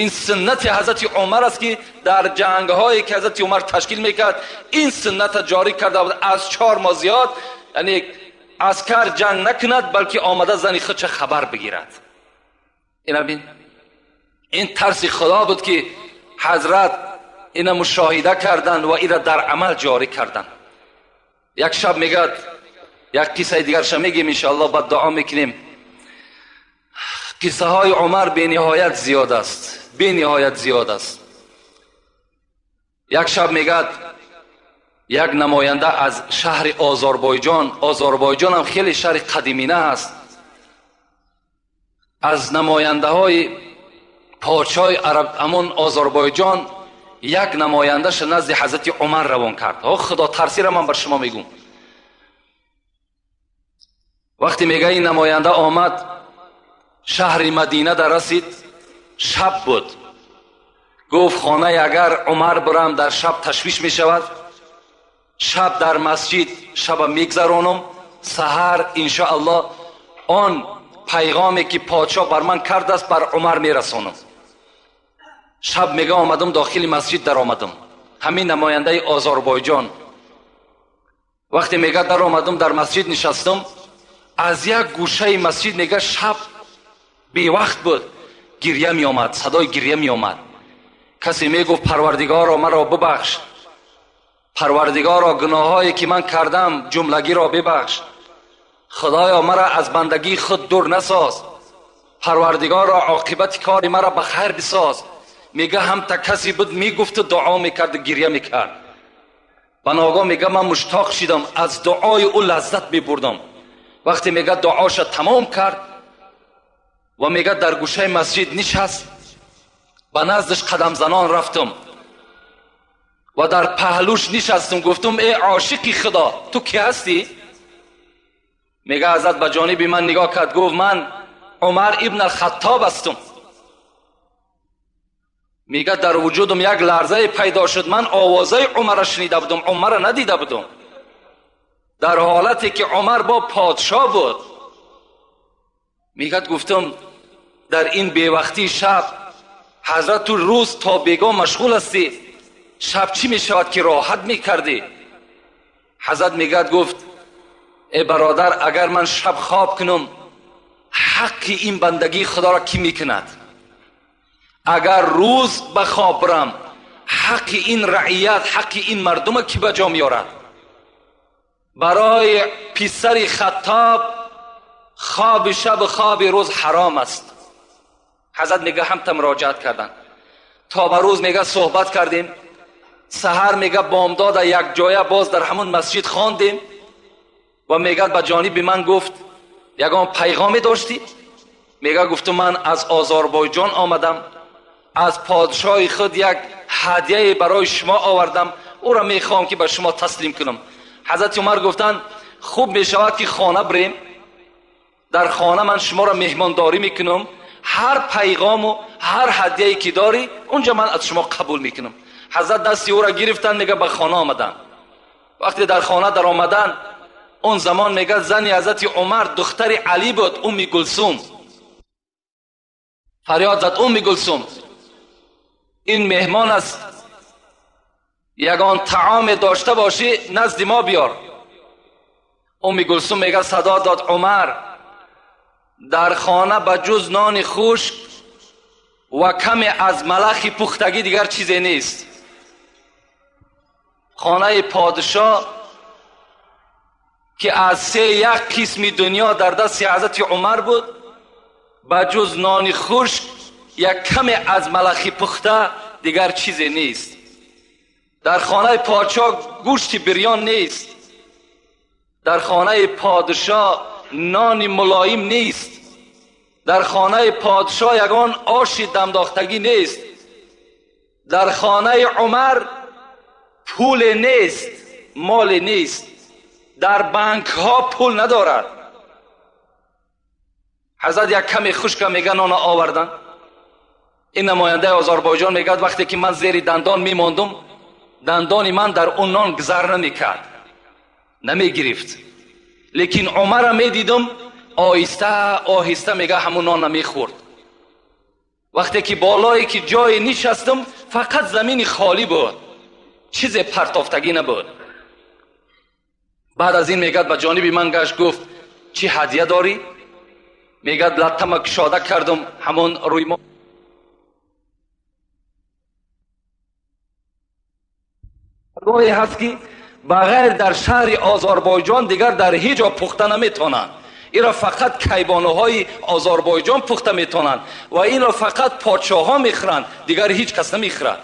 Ин суннати ҳазрати Умар аст, ки дар ҷангҳое ки ҳазрати Умар ташкил мекард, ин сунната ҷорӣ карда буд: аз 4 моҳ зиёд, яъне аскар ҷанг накунад, балки омада зани худша хабар бигирад. Ина бин, ин тарси Худо буд, ки ҳазрат ина мушоҳида карданд ва ира дар амал ҷорӣ карданд. Як шаб мегӯяд, як қиссаи дигарша мегем, иншоалло, баъд дуо мекунем. Қиссаҳои Умар бениҳоят зиёд аст, бениҳоят зиёд аст. Як шаб мегӯяд, як намоянда аз шаҳри Озарбойҷон, Озарбойҷон ҳам хеле шаҳри қадимина аст, аз намояндаҳои подшоҳи араб, ҳамон Озарбойҷон, як намояндаша назди ҳазрати Умар равон кард. О, худотарсира ман бар шумо мегӯм. Вақте мега ин намоянда омад, шаҳри Мадина дар расид, шаб буд. Гуфт, хонаи агар Умар бирам, дар шаб ташвиш мешавад, шаб дар масҷид шаба мегзаронам, саҳар иншоаллоҳ он пайғоме ки подшоҳ бар ман кардааст, бар Умар мерасонам. Шаб мега омадам, дохили масҷид даромадам. Ҳамин намояндаи Озарбойҷон вақте мега даромадам, дар масҷид нишастам. Аз як гӯшаи масҷид, мега, шаб бевақт буд, гирья меомад, садои гирья меомад. Касе мегуфт: «Парвардигоро, маро бибахш, Парвардигоро, гуноҳҳое ки ман кардам, ҷумлагиро бибахш, Худоё, маро аз бандагии худ дур насоз, Парвардигоро, оқибати кори маро ба хайр бисоз». Мега ҳамта касе буд, мегуфту дуо мекарду гирья мекард. Ба ногоҳ мега ман муштоқ шидам, аз дуои ӯ лаззат мебурдам. Вақте мега дуоша тамом кард ва мега дар гӯшаи масҷид нишаст, ба наздаш қадамзанон рафтам ва дар паҳлӯш нишастам. Гуфтам: «Э ошиқи Худо, ту кӣ ҳастӣ?» Мега ҳазрат ба ҷониби ман нигоҳ кард, гуфт: «Ман Умар ибн Алхаттоб ҳастам». Мега дар вуҷудам як ларзае пайдо шуд. Ман овозаи Умарро шунида будам, Умарро надида будам, дар ҳолате ки Умар бо подшоҳ буд. میگد گفتم در این بیوقتی شب حضرت تو روز تا بیگاه مشغول هستی، شب چی میشود که راحت میکردی؟ حضرت میگد گفت ای برادر، اگر من شب خواب کنم حق این بندگی خدا را کی میکند؟ اگر روز به خواب برم حق این رعیت، حق این مردم کی به جا میارد؟ برای پسر خطاب خواب شب خواب روز حرام است. حضرت میگه هم تا مراجعت کردن تا به روز میگه صحبت کردیم، سحر میگه بامداد یک جایه باز در همون مسجد خواندیم و میگه به جانب من گفت یگان پیغامی داشتی؟ میگه گفتم من از آذربایجان آمدم، از پادشاه خود یک هدیه برای شما آوردم، او را میخوام که به شما تسلیم کنم. حضرت عمر گفتن خوب میشود که خانه بریم، در خانه من شما را مهمانداری میکنم، هر پیغام و هر هدیه‌ای که داری اونجا من از شما قبول میکنم. حضرت دستی او را گرفتن، میگه به خانه آمدن. وقتی در خانه در آمدن، اون زمان میگه زنی حضرت عمر دختر علی بود، ام کلثوم. فریاد زد ام کلثوم، این مهمان است، یگان طعام داشته باشی نزد ما بیار. ام کلثوم میگه صدا داد عمر، در خانه به جز نان خشک و کمی از ملخ پختگی دیگر چیزی نیست. خانه پادشاه که از 3 قسم دنیا در دست حضرت عمر بود، به جز نان خشک یک کمی از ملخ پخته دیگر چیزی نیست. در خانه پادشاه گوشت بریان نیست، در خانه پادشاه نان ملایم نیست، در خانه پادشاه یگان آش دمداختگی نیست، در خانه عمر پول نیست، مال نیست، در بانک ها پول ندارد. حضرت یک کمی خشک میگه نان آوردن. این نماینده آذربایجان میگه وقتی که من زیر دندان میماندم، دندان من در اون نان گذر نمیکرد، نمیگرفت، لیکن عمر میدیدم آهسته آهسته میگه همون نان نمیخورد. وقتی که بالایی که جای نشستم فقط زمین خالی بود، چیز پرتافتگی نبود. بعد از این میگه به جانب من گشت گفت چی هدیه داری؟ میگه لطمه کشاده کردم همون روی ما گاهی هست که بغیر در شهر آذربایجان دیگر در هیچ جا پخته نمیتونن. این را فقط کیبانوهای آذربایجان پخته میتونن و این را فقط پادشاه ها میخورند، دیگر هیچ کس نمیخورد.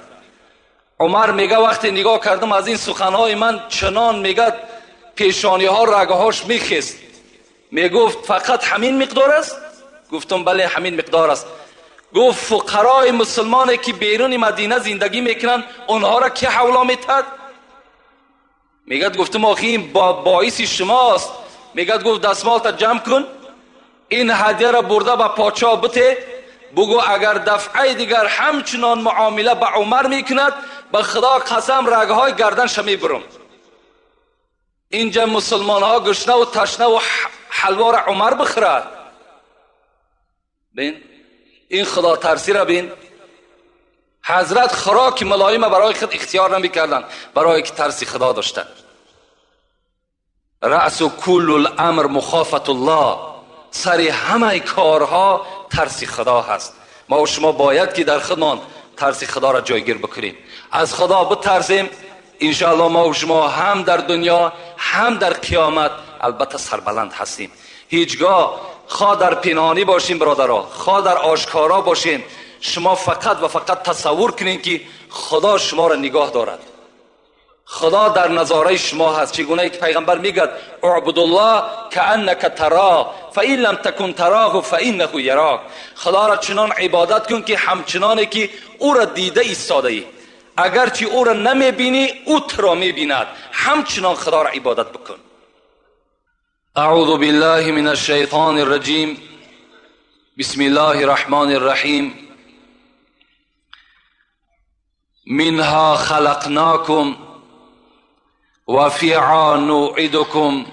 عمر میگه وقتی نگاه کردم از این سخنهای من چنان میگه پیشانی ها رگهاش میخست. میگفت فقط همین مقدار است؟ گفتم بله همین مقدار است. گفت فقرای مسلمانی که بیرون مدینه زندگی میکنن اونها را که حولا میتد؟ میگه گفتم آخی این باعث شماست. میگه گفت دستمال تا جمع کن، این هدیه را برده به پادشاه بته، بگو اگر دفعه دیگر همچنان معامله به عمر میکند به خدا قسم رگهای گردنش میبرم. اینجا مسلمان ها گشنه و تشنه و حلوا را عمر بخورد. بین این خدا ترسی را بین. حضرت خوراک ملایم برای خود اختیار نمی کردن، برای که ترسی خدا داشتن. رأس کل الامر مخافت الله، سر همه کارها ترسی خدا هست. ما و شما باید که در خودمان ترسی خدا را جایگیر بکنیم، از خدا بترسیم. انشاءالله ما و شما هم در دنیا هم در قیامت البته سربلند هستیم. هیچگاه خواه در پنهانی باشیم برادرها، خواه در آشکارا باشیم، شما فقط و فقط تصور کنین که خدا شما را نگاه دارد، خدا در نظاره شما هست. چگونه که پیغمبر میگد اعبد الله کأنک تراه فإن لم تکن تراه فإنه یراک. خدا را چنان عبادت کن که همچنانه که او را دیده ایستاده ای، اگرچه او را نمیبینی او تو را میبیند، همچنان خدا را عبادت بکن. اعوذ بالله من الشیطان الرجیم، بسم الله الرحمن الرحیم. منها خلقناکم وفيها نعيدكم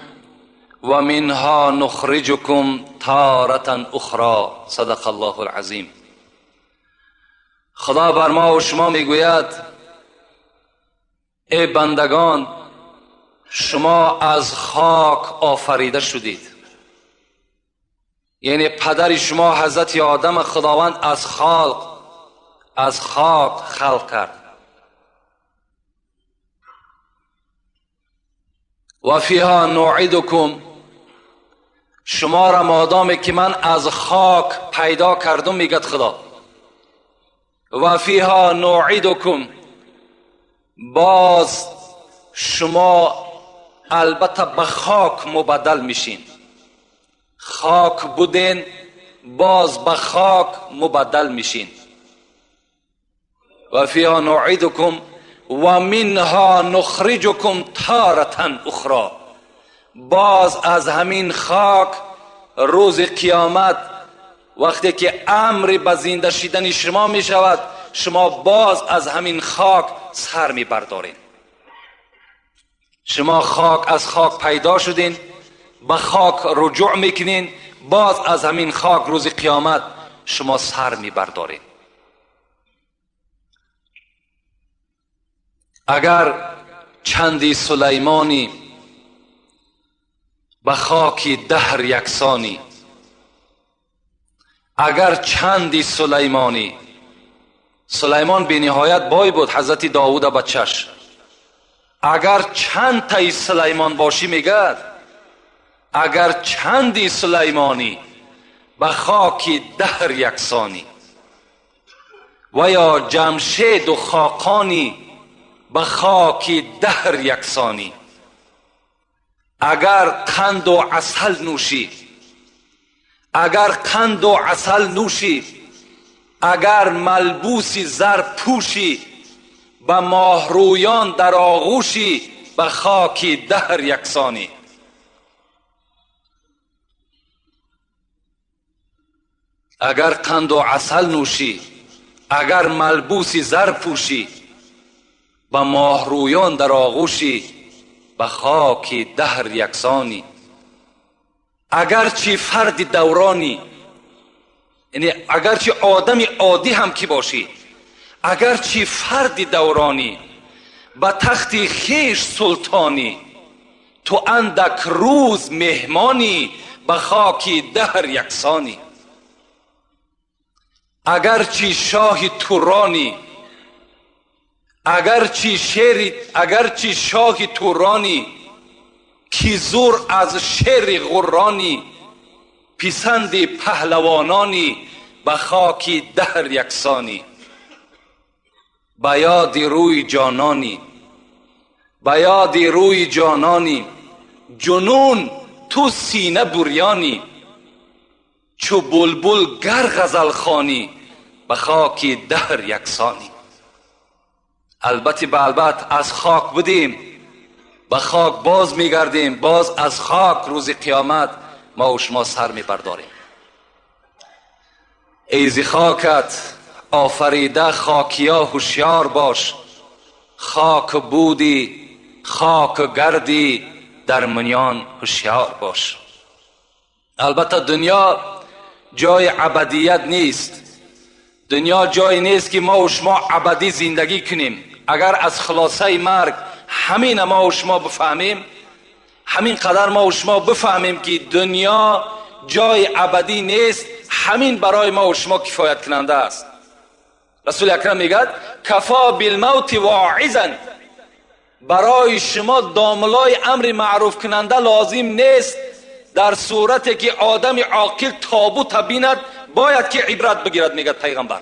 و منها نخرجكم تارة اخرى. صدق الله العظیم. خدا بر ما و شما میگوید ای بندگان، شما از خاک آفریده شدید. یعنی پدر شما حضرت آدم خداوند از خاک خلق کرد. و فیها نعیدکم، شما را مادامی که من از خاک پیدا کردم، میگد خدا، و فیها نعیدکم، باز شما البته به خاک مبدل میشین. خاک بودین، باز به خاک مبدل میشین. و فیها نعیدکم و منها نخرجکم تارة اخرى، باز از همین خاک روز قیامت وقتی که امر به زنده شدن شما می شود، شما باز از همین خاک سر می بردارین. شما خاک از خاک پیدا شدین، به خاک رجوع میکنین، باز از همین خاک روز قیامت شما سر می بردارین. اگر چندی سلیمانی به خاک دهر یکسانی، اگر چندی سلیمانی، سلیمان بی نهایت بای بود، حضرت داوود بچش، اگر چند تای سلیمان باشی، میگد اگر چندی سلیمانی به خاک دهر یکسانی، و یا جمشید و خاقانی به خاک دهر یکسانی، اگر قند و عسل نوشی، اگر قند و عسل نوشی، اگر ملبوس زر پوشی، به ماهرویان در آغوشی، به خاک دهر یکسانی. اگر قند و عسل نوشی، اگر ملبوس زر پوشی، به ماهرویان در آغوشی، به خاک دهر یکسانی. اگرچه فرد دورانی، یعنی اگرچه آدم عادی هم که باشی، اگرچه فرد دورانی، به تخت خویش سلطانی، تو اندک روز مهمانی، به خاک دهر یکسانی. اگرچه شاه تورانی، اگرچه شاه تورانی، کی زور از شیر غرانی، پسند پهلوانانی، به خاک دهر یکسانی. به یاد روی جانانی، به یاد روی جانانی، جنون تو سینه بریانی، چو بلبل گر غزل خوانی، به خاک دهر یکسانی. البته به البته از خاک بودیم، به خاک باز میگردیم، باز از خاک روز قیامت ما و شما سر میبرداریم. ای ز خاکت آفریده خاکیا هوشیار باش، خاک بودی خاک گردی در منیان هوشیار باش. البته دنیا جای ابدیت نیست، دنیا جای نیست که ما و شما ابدی زندگی کنیم. اگر از خلاصه مرگ همین ما و شما بفهمیم، همین قدر ما و شما بفهمیم که دنیا جای ابدی نیست، همین برای ما و شما کفایت کننده است. رسول اکرم میگد کفا بالموت واعظا، برای شما داملای امر معروف کننده لازم نیست. در صورتی که آدم عاقل تابوت بیند باید که عبرت بگیرد، میگد پیغمبر.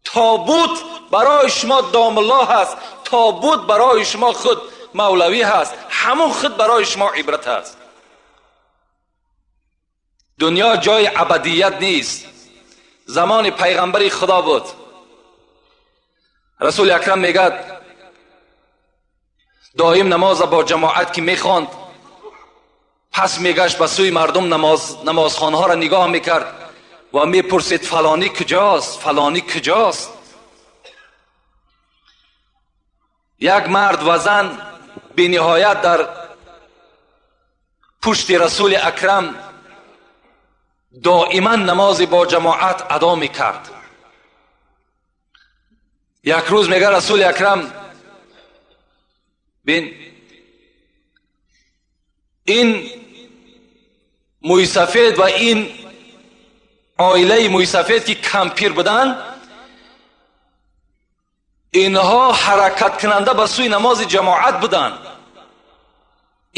تابوت برای شما داملا هست، تابوت برای شما خود مولوی هست، همون خود برای شما عبرت هست. دنیا جای ابدیت نیست. زمان پیغمبری خدا بود، رسول اکرم میگد دائم نماز با جماعت که میخواند، پس میگشت به سوی مردم نمازخانه ها را نگاه میکرد و میپرسید فلانی کجاست، فلانی کجاست. یک مرد و زن بی نهایت در Пушти Расули Акрам доиман намози бо ҷамоат адо мекард. Як рӯз мега Расули Акрам, бин, ин мӯйсафед ва ин оилаи мӯйсафед, ки кампир буданд, инҳо ҳаракаткунанда ба сӯи намози ҷамоат буданд.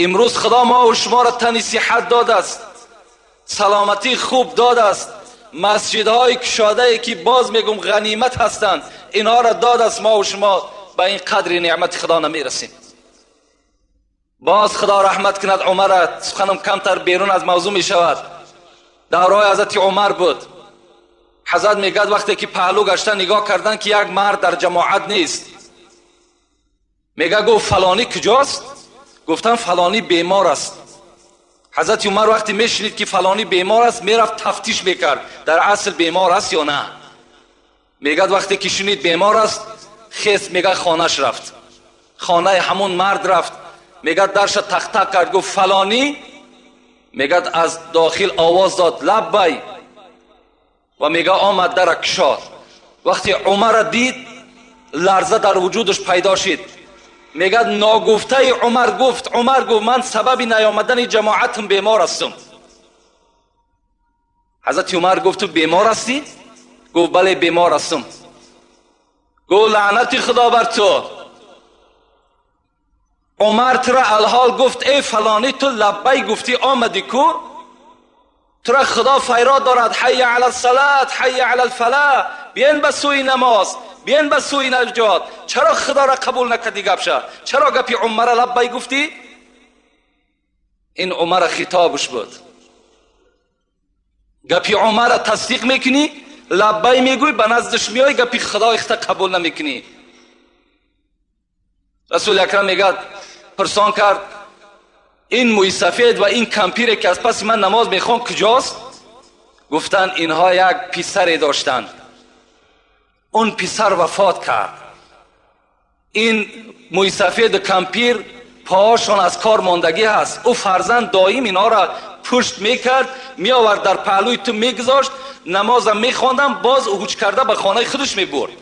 Имрӯз Худо мо шуморо тани сиҳат додааст, саломатии хуб додааст, масҷидҳои кушодае, ки боз мегум ғанимат ҳастанд, инҳоро додааст. Мо шумо ба ин қадри неъмати Худо намерасем. Боз Худо раҳмат кунад Умара, суханам камтар берун аз мавзӯъ мешавад. Давраи ҳазрати Умар буд. Ҳазрат мегӯяд, вақте ки паҳлӯ гашта нигоҳ кардан, ки як мард дар ҷамоат нест, мега, гуфт: «Фалонӣ куҷост?» Гуфтан: «Фалонӣ бемор аст». Ҳазрати Умар вақте мешунид, ки фалонӣ бемор аст, мерафт, тафтиш мекард, дар асл бемор аст ё на. Мегӯяд, вақте ки шунид бемор аст, хес, мега, хонаш рафт, хонаи ҳамон мард рафт. Мегӯяд, дарша тақ-тақ кард, гуфт: «Фалонӣ?» Мегӯяд, аз дохил овоз дод: «Лаббай». Ва мега, омад, дара кушод. Вақте Умарра дид, ларза дар вуҷудаш пайдо шид. Мегӯяд, ногуфтаи Умар гуфт, Умар гуфт: «Ман сабаби наёмадани ҷамоатам бемор ҳастам». Ҳазрати Умар гуфт: «Ту бемор ҳастӣ?» Гуфт: «Бале, бемор ҳастам». Гуфт: «Лаънати Худо бар ту! Умар тура алҳол гуфт: эй фалонӣ, ту лаббай гуфтӣ, омадӣ ку? Тура Худо файрод дорад: ҳайя ала салат, ҳайя ала фалаҳ, биен ба сӯи намоз, биен ба сӯи наҷот. Чаро Худоро қабул накардӣ гапша? Чаро гапи Умара лаббай гуфтӣ?» Ин Умара хитобаш буд. Гапи Умара тасдиқ мекунӣ, лаббай мегӯй, ба наздаш меой, гапи Худои худта қабул намекунӣ. Расули Акрам, мегӯяд, пурсон кард: «Ин мӯйсафед ва ин кампире, ки аз паси ман намоз мехон, куҷост?» Гуфтанд: «Инҳо як писаре доштанд, он писар вафот кард. Ин мӯйсафеду кампир поҳошон аз кор мондагӣ ҳаст. Ӯ фарзанд доим инҳоро пушт мекард, меовард, дар паҳлӯи ту мегузошт, намозам мехондам, боз ҳуҷ карда ба хонаи худаш мебурд».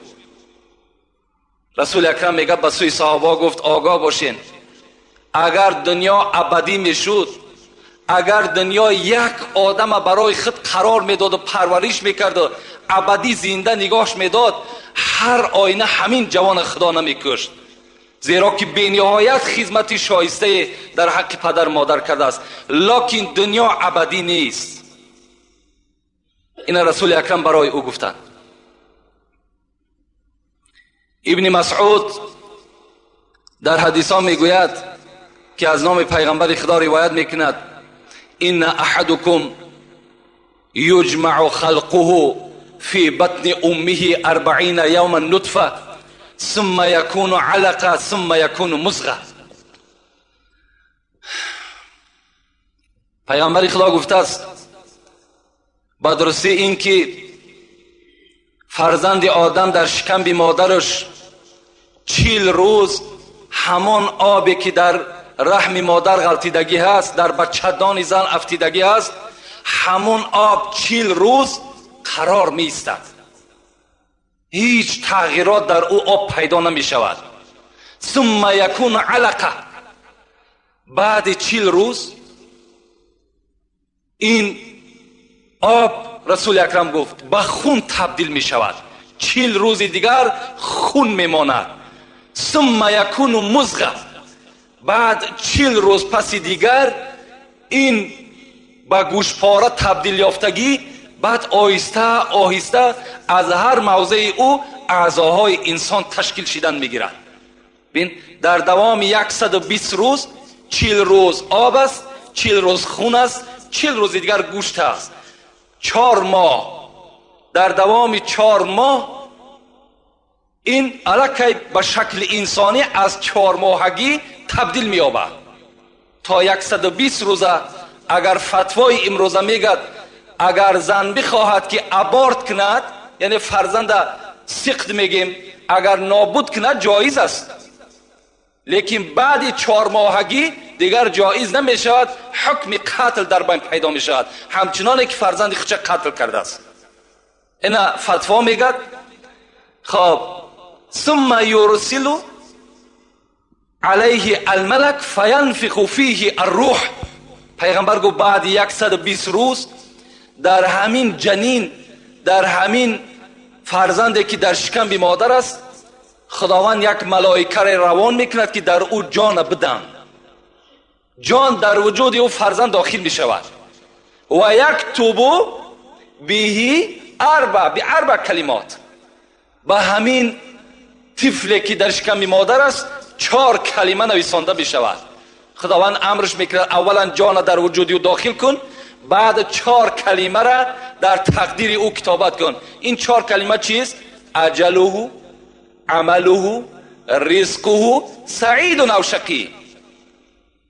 Расули Акрам, мегӯяд, ба сӯи саҳобаҳо гуфт: «Огоҳ бошен, агар дунё абадӣ мешуд, агар дунё як одама барои худ қарор медоду парвариш мекарду абадӣ зинда нигоҳш медод, ҳар оина ҳамин ҷавона Худо намекушт, зеро ки бениҳоят хизмати шоистае дар ҳаққи падар модар кардааст. Локин дунё абадӣ нест». Ина Расули Акрам барои ӯ гуфтанд. Ибни Масъуд дар ҳадисҳо мегӯяд, ки аз номи пайғамбари Худо ривоят мекунад: «Инна аҳадукум юҷмау халқуҳу фи батни уммиҳи 40 явман нутфа, сумма якуну алақа, сумма якуну музға». Пайғамбари Худо гуфтааст: ба дурустӣ ин ки фарзанди одам дар шикамби модараш 40 рӯз ҳамон обе, ки дар раҳми модар ғалтидагӣ ҳаст, дар бачадони зан афтидагӣ ҳаст, ҳамон об 40 рӯз қарор меистад, ҳеҷ тағйирот дар ӯ об пайдо намешавад. Сумма якуну алақа. Баъди 40 рӯз ин об, Расули Акрам гуфт, ба хун табдил мешавад, 40 рӯзи дигар хун мемонад. Сумма якуну музға. Баъд 40 рӯз паси дигар ин ба гӯшпора табдил ёфтагӣ, баъд оҳиста оҳиста аз ҳар мавзеи ӯ аъзоҳои инсон ташкил шидан мегирад. Бин, дар давоми 120 рӯз 40 рӯз об аст, 40 рӯз хун аст, 40 рӯзи дигар гӯшт аст. 4 моҳ. Дар давоми 4 моҳ ин аллакай ба шакли инсонӣ аз чормоҳагӣ табдил меёбад то 120 рӯза. Агар фатвои имрӯза мегӯяд, агар зан бихоҳад, ки аборт кунад, яъне фарзанда сиқт мегем, агар нобуд кунад, ҷоиз аст, лекин баъди чормоҳагӣ дигар ҷоиз намешавад, ҳукми қатл дар байн пайдо мешавад, ҳамчуноне ки фарзанди худша қатл кардааст. Ина фатво мегӯяд. Хоб, ثم يرسل عليه الملك فينفخ فيه الروح. Пайғамбар гуфт, баъди 120 рӯз дар ҳамин ҷанин, дар ҳамин фарзанде ки дар шикамби модар аст, Худованд як малоикаре равон мекунад, ки дар ӯ ҷона бидам. Ҷон дар вуҷуди ӯ фарзанд дохил мешавад. Ва яктубу биҳи арба биарба калимот. Ба ҳамин тифле ки дар шиками модар аст, чор калима нависонда мешавад. Худованд амрш мекунад: аввалан ҷона дар вуҷуди ӯ дохил кун, баъд чор калимара дар тақдири ӯ китобат кун. Ин чор калима чист? Аҷалуҳу, амалуҳу, ризқуҳу, саидун ав шақӣ.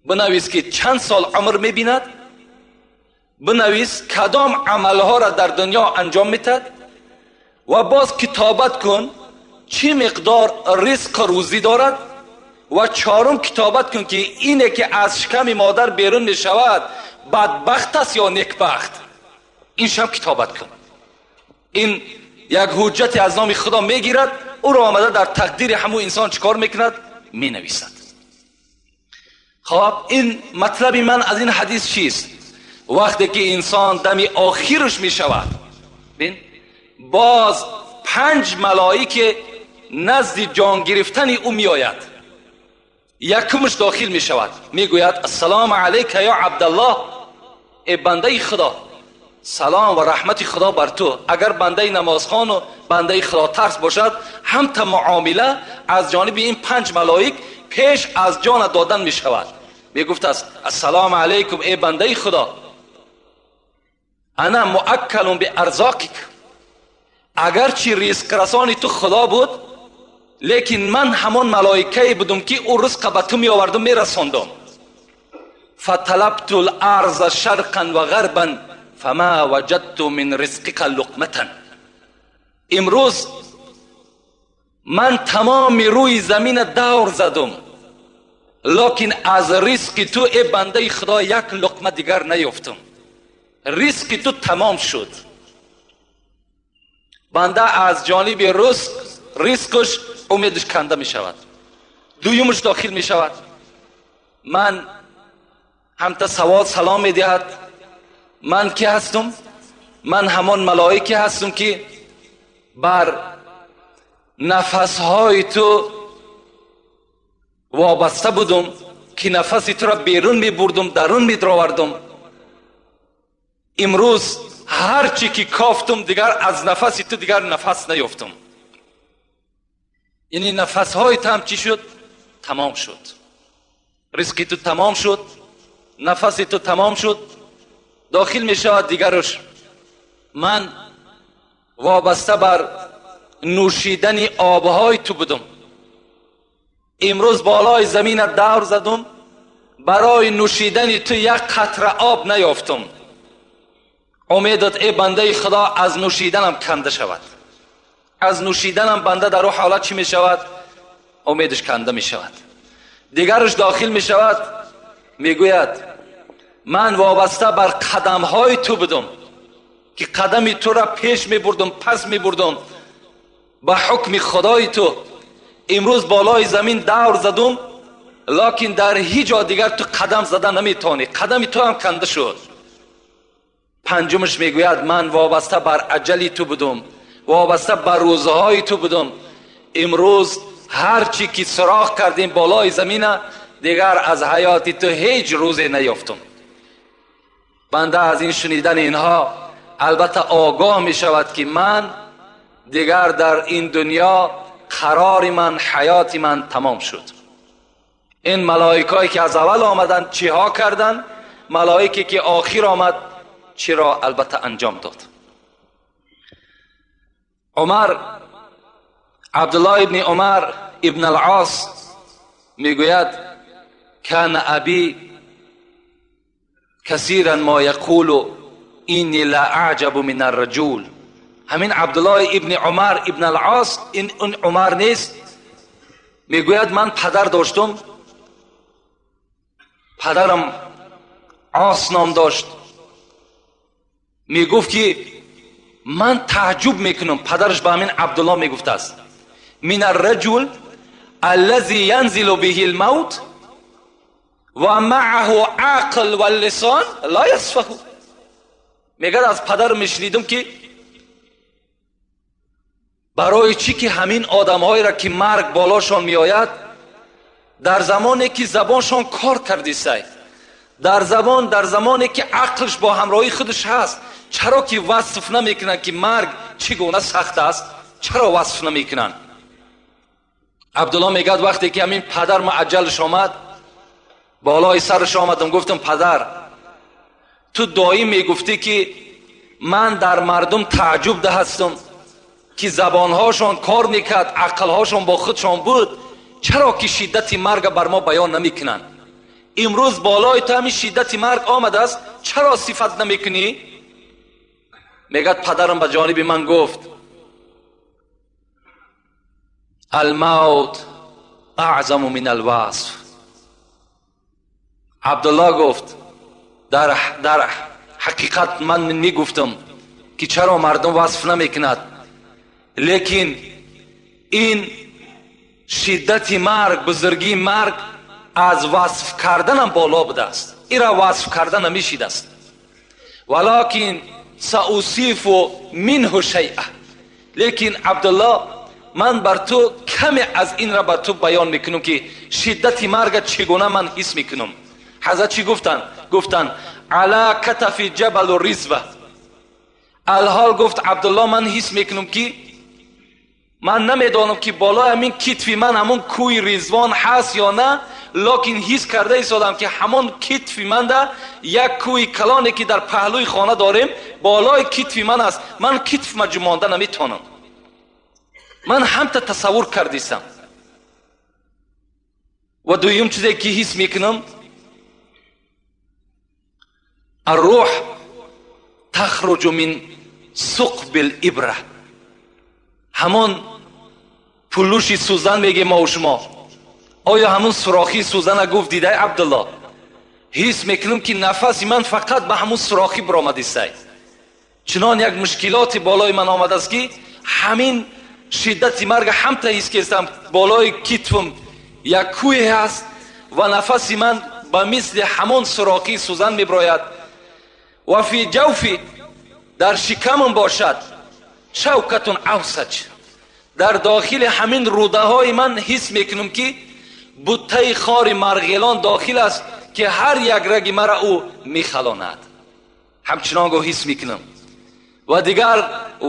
Бинавис, ки чанд сол умр мебинад, бинавис, кадом амалҳоро дар дунё анҷом метад, ва боз китобат кун, чӣ миқдор ризқу рӯзӣ дорад, ва чорум китобат кун, ки ине ки аз шиками модар берун мешавад, бадбахт аст ё некбахт, иншам китобат кун. Ин як ҳуҷҷате аз номи Худо мегирад, ӯро омада дар тақдири ҳамун инсон чӣ кор мекунад? Менависад. Хоб, ин матлаби ман аз ин ҳадис чист? Вақте ки инсон дами охирш мешавад, бин, боз панҷ малоике назди ҷон гирифтани ӯ меояд. Якумш дохил мешавад, мегӯяд: «Ассалому алайка ё Абдаллоҳ», э бандаи Худо, салом ва раҳмати Худо бар ту. Агар бандаи намозхону бандаи худотарс бошад, ҳамта муомила аз ҷониби ин панҷ малоик пеш аз ҷона додан мешавад. Мегуфтааст: «Ассалому алайкум, э бандаи Худо, ана муаккалун биарзоқик». Агарчи ризқрасони ту Худо буд, лекин ман ҳамон малоикае будум, ки ӯ ризқа ба ту меовардум, мерасондум. Фаталабту ларза шарқан ва ғарбан фама ваҷадту мин ризқика луқматан. Имрӯз ман тамоми рӯи замина давр задум, лекин аз ризқи ту, э бандаи Худо, як луқма дигар наёфтум. Ризқи ту тамом шуд. Банда аз ҷониби ризқ, ризқш умедаш канда мешавад. Дуюмаш дохил мешавад, ман ҳамта савол салом медиҳад: «Ман ки ҳастум? Ман ҳамон малоике ҳастум, ки бар нафасҳои ту вобаста будум, ки нафаси туро берун мебурдум, дарун медаровардум. Имрӯз ҳар чӣ ки кофтум, дигар аз нафаси ту дигар нафас наёфтум». Яъне нафасҳои ту ҳам чӣ шуд? Тамом шуд. Ризқи ту тамом шуд, нафаси ту тамом шуд. Дохил мешавад дигаруш: «Ман вобаста бар нӯшидани обҳои ту будум. Имрӯз болои замина давр задум, барои нӯшидани ту як қатра об наёфтум. Умедат, э бандаи Худо, аз нӯшиданам канда шавад». Аз нӯшиданам банда дар ӯ ҳолат чӣ мешавад? Умедаш канда мешавад. Дигараш дохил мешавад, мегӯяд: «Ман вобаста бар қадамҳои ту будум, ки қадами тура пеш мебурдум, пас мебурдум ба ҳукми Худои ту. Имрӯз болои замин давр задум, лекин дар ҳеҷ ҷо дигар ту қадам зада наметавонӣ, қадами ту ҳам канда шуд». Панҷумаш мегӯяд: «Ман вобаста бар аҷали ту будум, вобаста бар рӯзҳои ту будум. Имрӯз ҳар чӣ ки суроғ кардем болои замина, дигар аз ҳаёти ту ҳеҷ рӯзе наёфтум». Банда аз ин шунидани инҳо албатта огоҳ мешавад, ки ман дигар дар ин дунё қарори ман, ҳаёти ман тамом шуд. Ин малоикое ки аз аввал омаданд, чиҳо карданд, малоике ки охир омад, чиро албатта анҷом дод. Умар, Абдуллоҳ ибни Умар ибн Алос мегӯяд: كان أبي كثيرا ما يقول إني لا أعجب من الرجل. Ҳамин Абдуллоҳ ибни Умар ибн Алос, ин Умар нест, мегӯяд: «Ман падар доштум. Падарам Ос ном дошт, мегуфт ки ман таъҷуб мекунам. Падараш ба ҳамин Абдулло мегуфтааст: мин арраҷул аллази янзилу биҳи лмавт ва маъаҳу ақл валлисон ла ясфаҳу. Мегӯяд аз падар мешунидам ки барои чӣ ки ҳамин одамҳоеро ки марг болошон меояд, дар замоне ки забоншон кор кардисай, дар замоне ки ақлш бо ҳамроҳии худаш ҳаст, чаро ки васф намекунанд ки марг чӣ гуна сахт аст? Чаро васф намекунанд? Абдулло мегӯяд вақте ки ҳамин падар ма аҷалш омад, болои сараш омадам, гуфтам: падар, ту доим мегуфтӣ ки ман дар мардум таъҷуб даҳастам ки забонҳошон кор мекард, ақлҳошон бо худшон буд, чаро ки шиддати марга бар мо баён намекунанд? Имрӯз болои ту ҳамин шиддати марг омадааст, чаро сифат намекунӣ? Мегӯяд падарам ба ҷониби ман гуфт: алмавт аъзаму мин алвасф. Абдулло гуфт: дар ҳақиқат ман мегуфтам ки чаро мардум васф намекунад, лекин ин шиддати марг, бузургии марг аз васф карданам боло будааст, ира васф карда намешидааст. Валакин саусифу минҳу шайъа. Лекин Абдулло, ман бар ту каме аз инра бар ту баён мекунам ки шиддати марга чӣ гуна ман ҳис мекунам. Ҳазрат чӣ гуфтанд? Гуфтанд: ала катафи ҷабалу ризва. Алҳол гуфт Абдулло, ман ҳис мекунам ки ман намедонам ки болои ҳамин китфи ман ҳамон кӯи Ризвон ҳаст ё на, лекин ҳис карда истодам ки ҳамон китфи манда як кӯи калоне ки дар паҳлӯи хона дорем болои китфи ман аст. Ман китфма ҷумонда наметавонам. Ман ҳамта тасаввур кардистам. Ва дуюм чизе ки ҳис мекунам: аррӯҳ тахруҷу мин суқби либра. Ҳамон пулуши сӯзан мегем мо шумо, оё ҳамон сурохии сӯзана гуфт дидай Абдулло? Ҳис мекунам ки нафаси ман фақат ба ҳамон сурохӣ биромадистай. Чунон як мушкилоти болои ман омадааст ки ҳамин шиддати марга ҳамта ҳис кестам. Болои китфам як кӯе ҳаст ва нафаси ман ба мисли ҳамон сурохии сӯзан мебирояд. Ва фи ҷавфи, дар шикамам бошад, шавкатун авсаҷ. Дар дохили ҳамин рӯдаҳои ман ҳис мекунам ки буттаи хори марғелон дохил аст ки ҳар як раги мара ӯ мехалонад. Ҳамчунон го ҳис мекунам. Ва дигар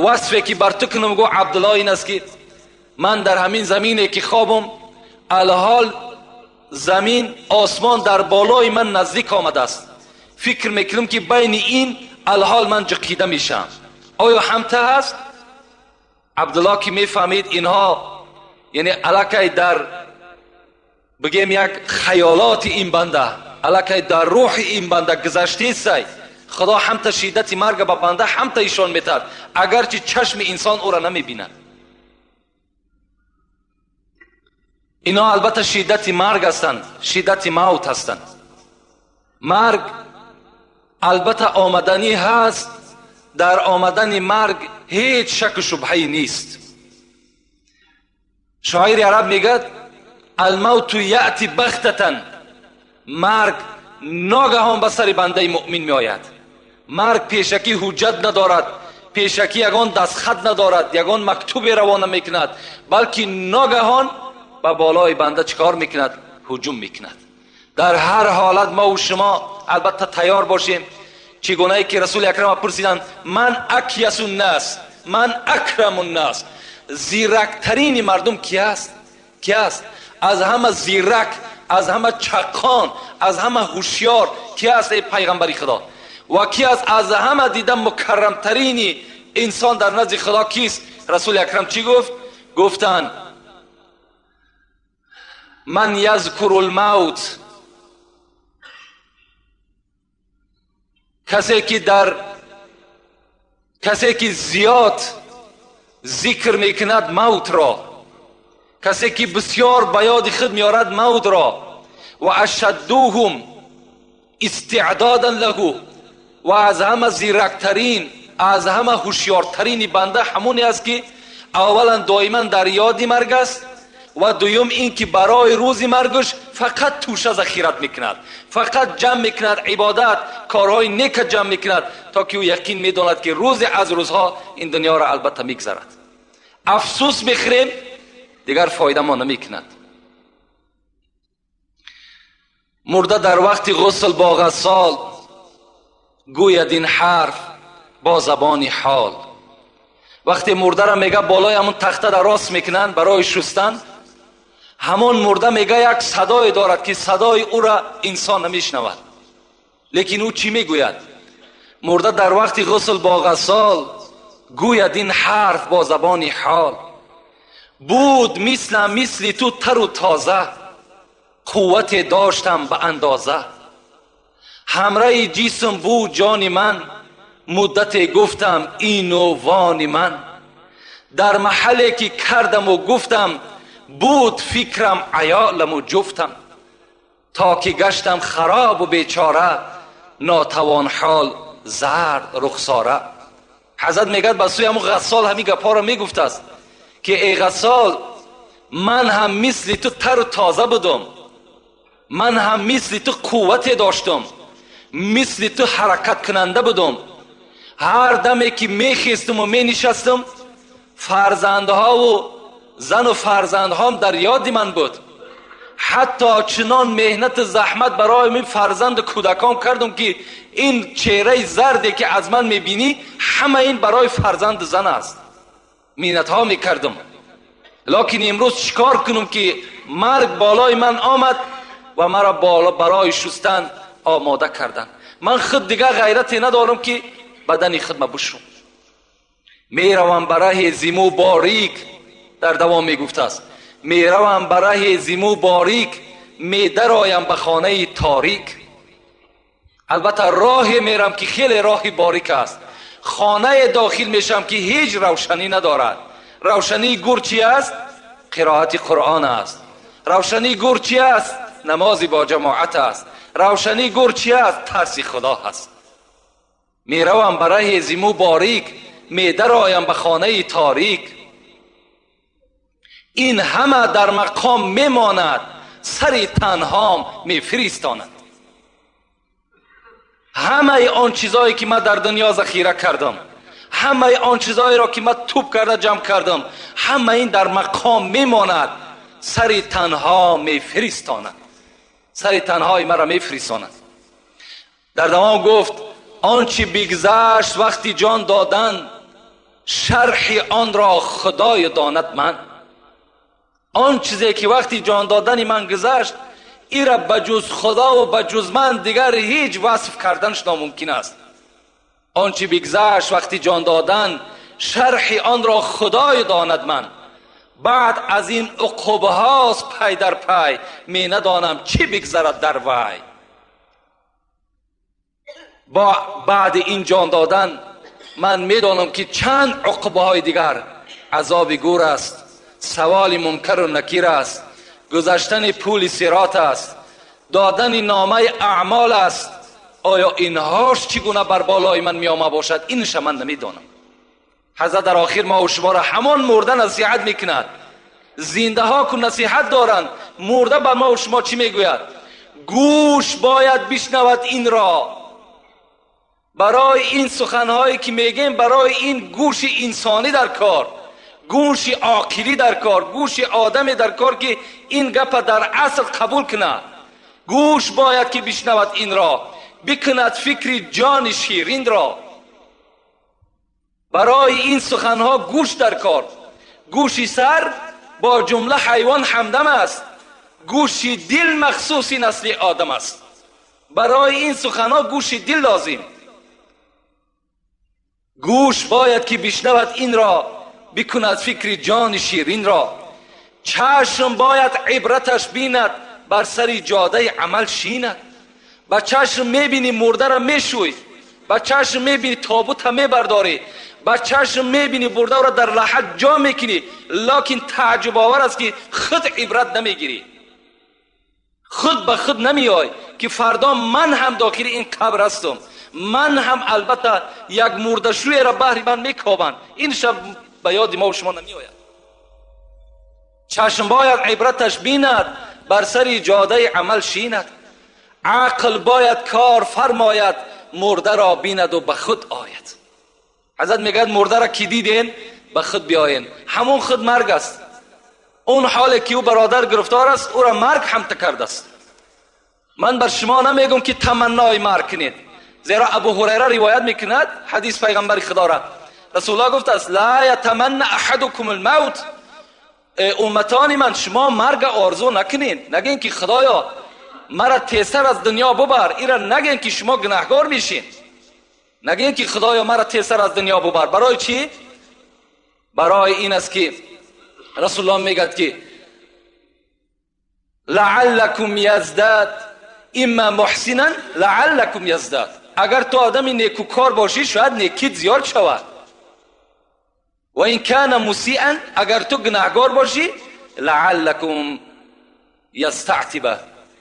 васфе ки бар ту кунам, гу Абдулло, ин аст ки ман дар ҳамин замине ки хобам, алҳол замин осмон дар болои ман наздик омадааст. Фикр мекунам ки байни ин алҳол ман ҷиқида мешавам. Оё ҳамта ҳаст? Абдулло ки мефаҳмид инҳо яъне аллакай дар бигем як хаёлоти ин банда, аллакай дар рӯҳи ин банда гузаштесай, Худо ҳамта шиддати марга ба банда ҳамта ишон метаҳад, агарчи чашми инсон ӯра намебинад. Инҳо албатта шиддати марг ҳастанд, шиддати мавт ҳастанд. Марг албатта омаданӣ ҳаст, дар омадани марг ҳеҷ шаку шубҳае нест. Шоири араб мегӯяд: алмавту яъти бахтатан. Марг ногаҳон ба сари бандаи муъмин меояд. Марг пешакӣ ҳуҷҷат надорад, пешакӣ ягон дастхат надорад, ягон мактубе равона мекунад, балки ногаҳон ба болои банда чӣ кор мекунад? Ҳуҷум мекунад. Дар ҳар ҳолат мо шумо албатта тайёр бошем. Чӣ гунае ки Расули Акрам пурсиданд: ман акясу ннас, ман акраму ннас, зирактарини мардум ки аст? Ки аст? Аз ҳама зирак, аз ҳама чаққон, аз ҳама ҳушёр ки аст, эй пайғамбари Худо? Ва ки аст аз ҳама дида мукаррамтарини инсон дар назди Худо кист? Расули Акрам чӣ гуфт? Гуфтанд: ман язкуру лмавт, касе ки зиёд зикр мекунад мавтро, касе ки бисёр ба ёди худ меорад мавтро, ва ашаддуҳум истеъдодан лаҳу, ва аз ҳама зирактарин, аз ҳама ҳушёртарини банда ҳамоне аст, ки аввалан доиман дар ёди марг аст, ва дуюм ин ки барои рӯзи маргаш фақат тӯша захират мекунад, фақат ҷамъ мекунад ибодат, корҳои нека ҷамъ мекунад, то ки ӯ яқин медонад, ки рӯзе аз рӯзҳо ин дунёро албатта мегзарад. Афсӯс мехӯрем, дигар фоида мо намекунад. Мурда дар вақти ғусл бо ғассол гӯяд ин ҳарф бо забони ҳол. Вақте мурдаро мега болои ҳамон тахта дар рост мекунанд барои шустан, ҳамон мурда мега як садое дорад, ки садои ӯра инсон намешнавад. Лекин ӯ чӣ мегӯяд? Мурда дар вақти ғусл бо ғассол гӯяд ин ҳарф бо забони ҳол. Буд мислам мисли ту тару тоза, қуввате доштам ба андоза. Ҳамраи ҷисм буд ҷони ман, муддате гуфтам ину вони ман. Дар маҳалле ки кардаму гуфтам, буд фикрам аёламу ҷуфтам. То ки гаштам харобу бечора, нотавон ҳол зард рухсора. Ҳазрат мегӯяд ба сӯи ҳамун ғассол ҳамин гапҳоро мегуфтааст, ки эй ғассол, ман ҳам мисли ту тару тоза будум, ман ҳам мисли ту қуввате доштум, мисли ту ҳаракаткунанда будум. Ҳар даме ки мехестуму менишастум, фарзандҳову зану фарзандҳом дар ёди ман буд. Ҳатто чунон меҳнату заҳмат барои мин фарзанду кӯдакон кардум, ки ин чеҳраи зарде ки аз ман мебинӣ, ҳама ин барои фарзанду зан аст. Миннатҳо мекардум. Лекин имрӯз чӣ кор кунам, ки марг болои ман омад ва маро барои шустан омода карданд. Ман худ дигар ғайрате надорам, ки бадани худма бушум. Меравам ба раҳи зиму борик, дар давом мегуфтааст, меравам ба раҳи зиму борик, медароям ба хонаи торик. Албатта роҳе мерам, ки хеле роҳи борик аст. Хонае дохил мешавам, ки ҳеҷ равшанӣ надорад. Равшании гур чи аст? Қироати Қуръон аст. Равшании гур чи аст? Намози бо ҷамоат аст. Равшании гур чи аст? Тарси Худо ҳаст. Меравам ба раҳи зиму борик, медароям ба хонаи торик. Ин ҳама дар мақом мемонад, сари танҳом мефиристонад. Ҳамаи он чизое ки ман дар дунё захира кардам, ҳамаи он чизоеро ки ман тӯб карда ҷамъ кардам, ҳама ин дар мақом мемонад, сари танҳо мефиристонад, сари танҳои маро мефиристонад. Дар давом гуфт: он чи бигзашт вақти ҷон додан, шарҳи онро Худоё донад ман. Он чизе ки вақти ҷон додани ман гузашт, ира ба ҷуз Худо ва ба ҷуз ман дигар ҳеҷ васф карданаш номумкин аст. Он чи бигзашт вақти ҷон додан, шарҳи онро Худоё донад ман. Баъд аз ин уқубҳост пай дар пай, менадонам чӣ бигзарад дар вай. Бо баъди ин ҷон додан ман медонам, ки чанд уқубаҳои дигар: азоби гур аст, саволи мункару накир аст, гузаштани пули сирот аст, додани номаи аъмол аст. Оё инҳош чӣ гуна бар болои ман меома бошад, инша ман намедонам. Ҳазрат дар охир мо шуморо ҳамон мурда насиҳат мекунад. Зиндаҳо ку насиҳат доранд, мурда ба мо шумо чӣ мегӯяд? Гӯш бояд бишнавад инро. Барои ин суханҳое ки мегӯем, барои ин гӯши инсонӣ дар кор, гӯши оқилӣ дар кор, гӯши одаме дар кор, ки ин гапа дар асл қабул кунад. Гӯш бояд ки бишнавад инро, бикунад фикри ҷони ширинро. Барои ин суханҳо гӯш дар кор. Гӯши сар бо ҷумла ҳайвон ҳамдам аст, гӯши дил махсуси насли одам аст. Барои ин суханҳо гӯши дил лозим. Гӯш бояд ки бишнавад инро, бикунад фикри ҷони ширинро. Чашм бояд ибраташ бинад, бар сари ҷодаи амал шинад. Ба чашм мебинӣ мурдаро мешӯй, ба чашм мебинӣ тобута мебардорӣ, ба чашм мебинӣ бурдаро дар лаҳат ҷо мекунӣ, лекин тааҷҷубовар аст, ки худ ибрат намегирӣ. Худ ба худ намеой ки фардо ман ҳам дохили ин қабр ҳастам, ман ҳам албатта як мурдашӯеро баҳри ман мекобанд. Ин шаб ба ёди мо шумо намеояд. Чашм бояд ибраташ бинад, бар сари ҷодаи амал шинад. Ақл бояд кор фармояд, мурдаро бинаду ба худ ояд. Ҳазрат мегӯяд мурдаро ки диден, ба худ биёен. Ҳамон худ марг аст. Он ҳоле ки ӯ бародар гирифтор аст, ӯро марг ҳамта кардааст. Ман бар шумо намегӯм ки таманнои марг кунед, зеро Абу Ҳурайра ривоят мекунад ҳадис пайғамбари худоро. Расулуллоҳ гуфтааст: ла ятаманна аҳадукум алмавт. Умматони ман, шумо марга орзу накунед. Нагӯед ки худоё мара тезтар аз дунё бубар. Ира нагӯед ки шумо гунаҳгор мешед. Нагӯед ки худоё мара тезтар аз дунё бубар. Барои чӣ? Барои ин аст ки Расулуллоҳ мегӯяд ки лааллакум яздад имма муҳсинан лааллакум яздад. Агар ту одами некукор бошӣ, шояд некит зиёд шавад. Ва ин кана мусиан, агар ту гунаҳгор бошӣ, лааллакум ястаътиба,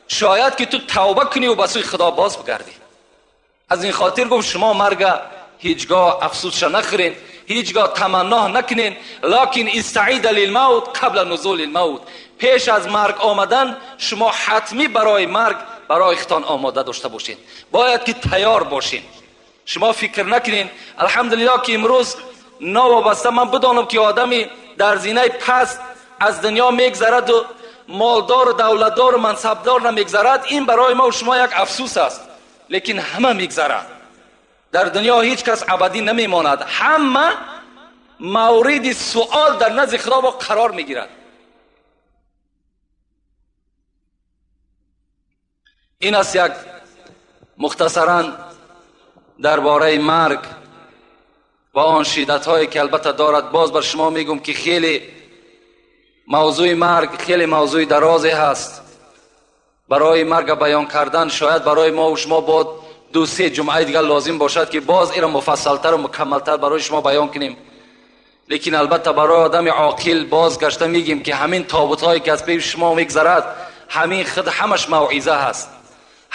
шояд ки ту тавба кунӣ ва ба сӯи Худо боз бигардӣ. Аз ин хотир гуфт шумо марга ҳеҷгоҳ афсусша нахӯрен, ҳеҷгоҳ таманно накунен, лакин истаида лилмавт қабла нузули лмавт. Пеш аз марг омадан шумо ҳатмӣ барои марг барои худтон омода дошта бошед. Бояд ки тайёр бошед. Шумо фикр накунед. Алҳамдулиллоҳ ки имрӯз новобаста ман бидонам ки одами дар зинаи паст аз дунё мегзараду молдору давлатдору мансабдор намегзарад, ин барои мо шумо як афсӯс аст. Лекин ҳама мегзарад. Дар дунё ҳеҷ кас абадӣ намемонад. Ҳама мавриди суол дар назди Худо бо қарор мегирад. Ин аст як мухтасаран дар бораи марг ва он шиддатҳое ки албатта дорад. Боз бар шумо мегӯм ки хеле мавзӯи марг хеле мавзӯи дарозе ҳаст. Барои марга баён кардан шояд барои мо шумо бо ду-се ҷумъаи дигар лозим бошад ки боз инро муфассалтар ва мукаммалтар барои шумо баён кунем. Лекин албатта барои одами оқил боз гашта мегӯем ки ҳамин тобутҳое ки аз пеши шумо мегзарад, ҳамин худ ҳамаш мавъиза ҳаст.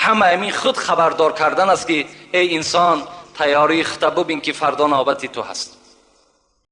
Ҳама ҳамин худ хабардор кардан аст ки эй инсон, тайёрии худта бубин ки фардо навбати ту ҳаст.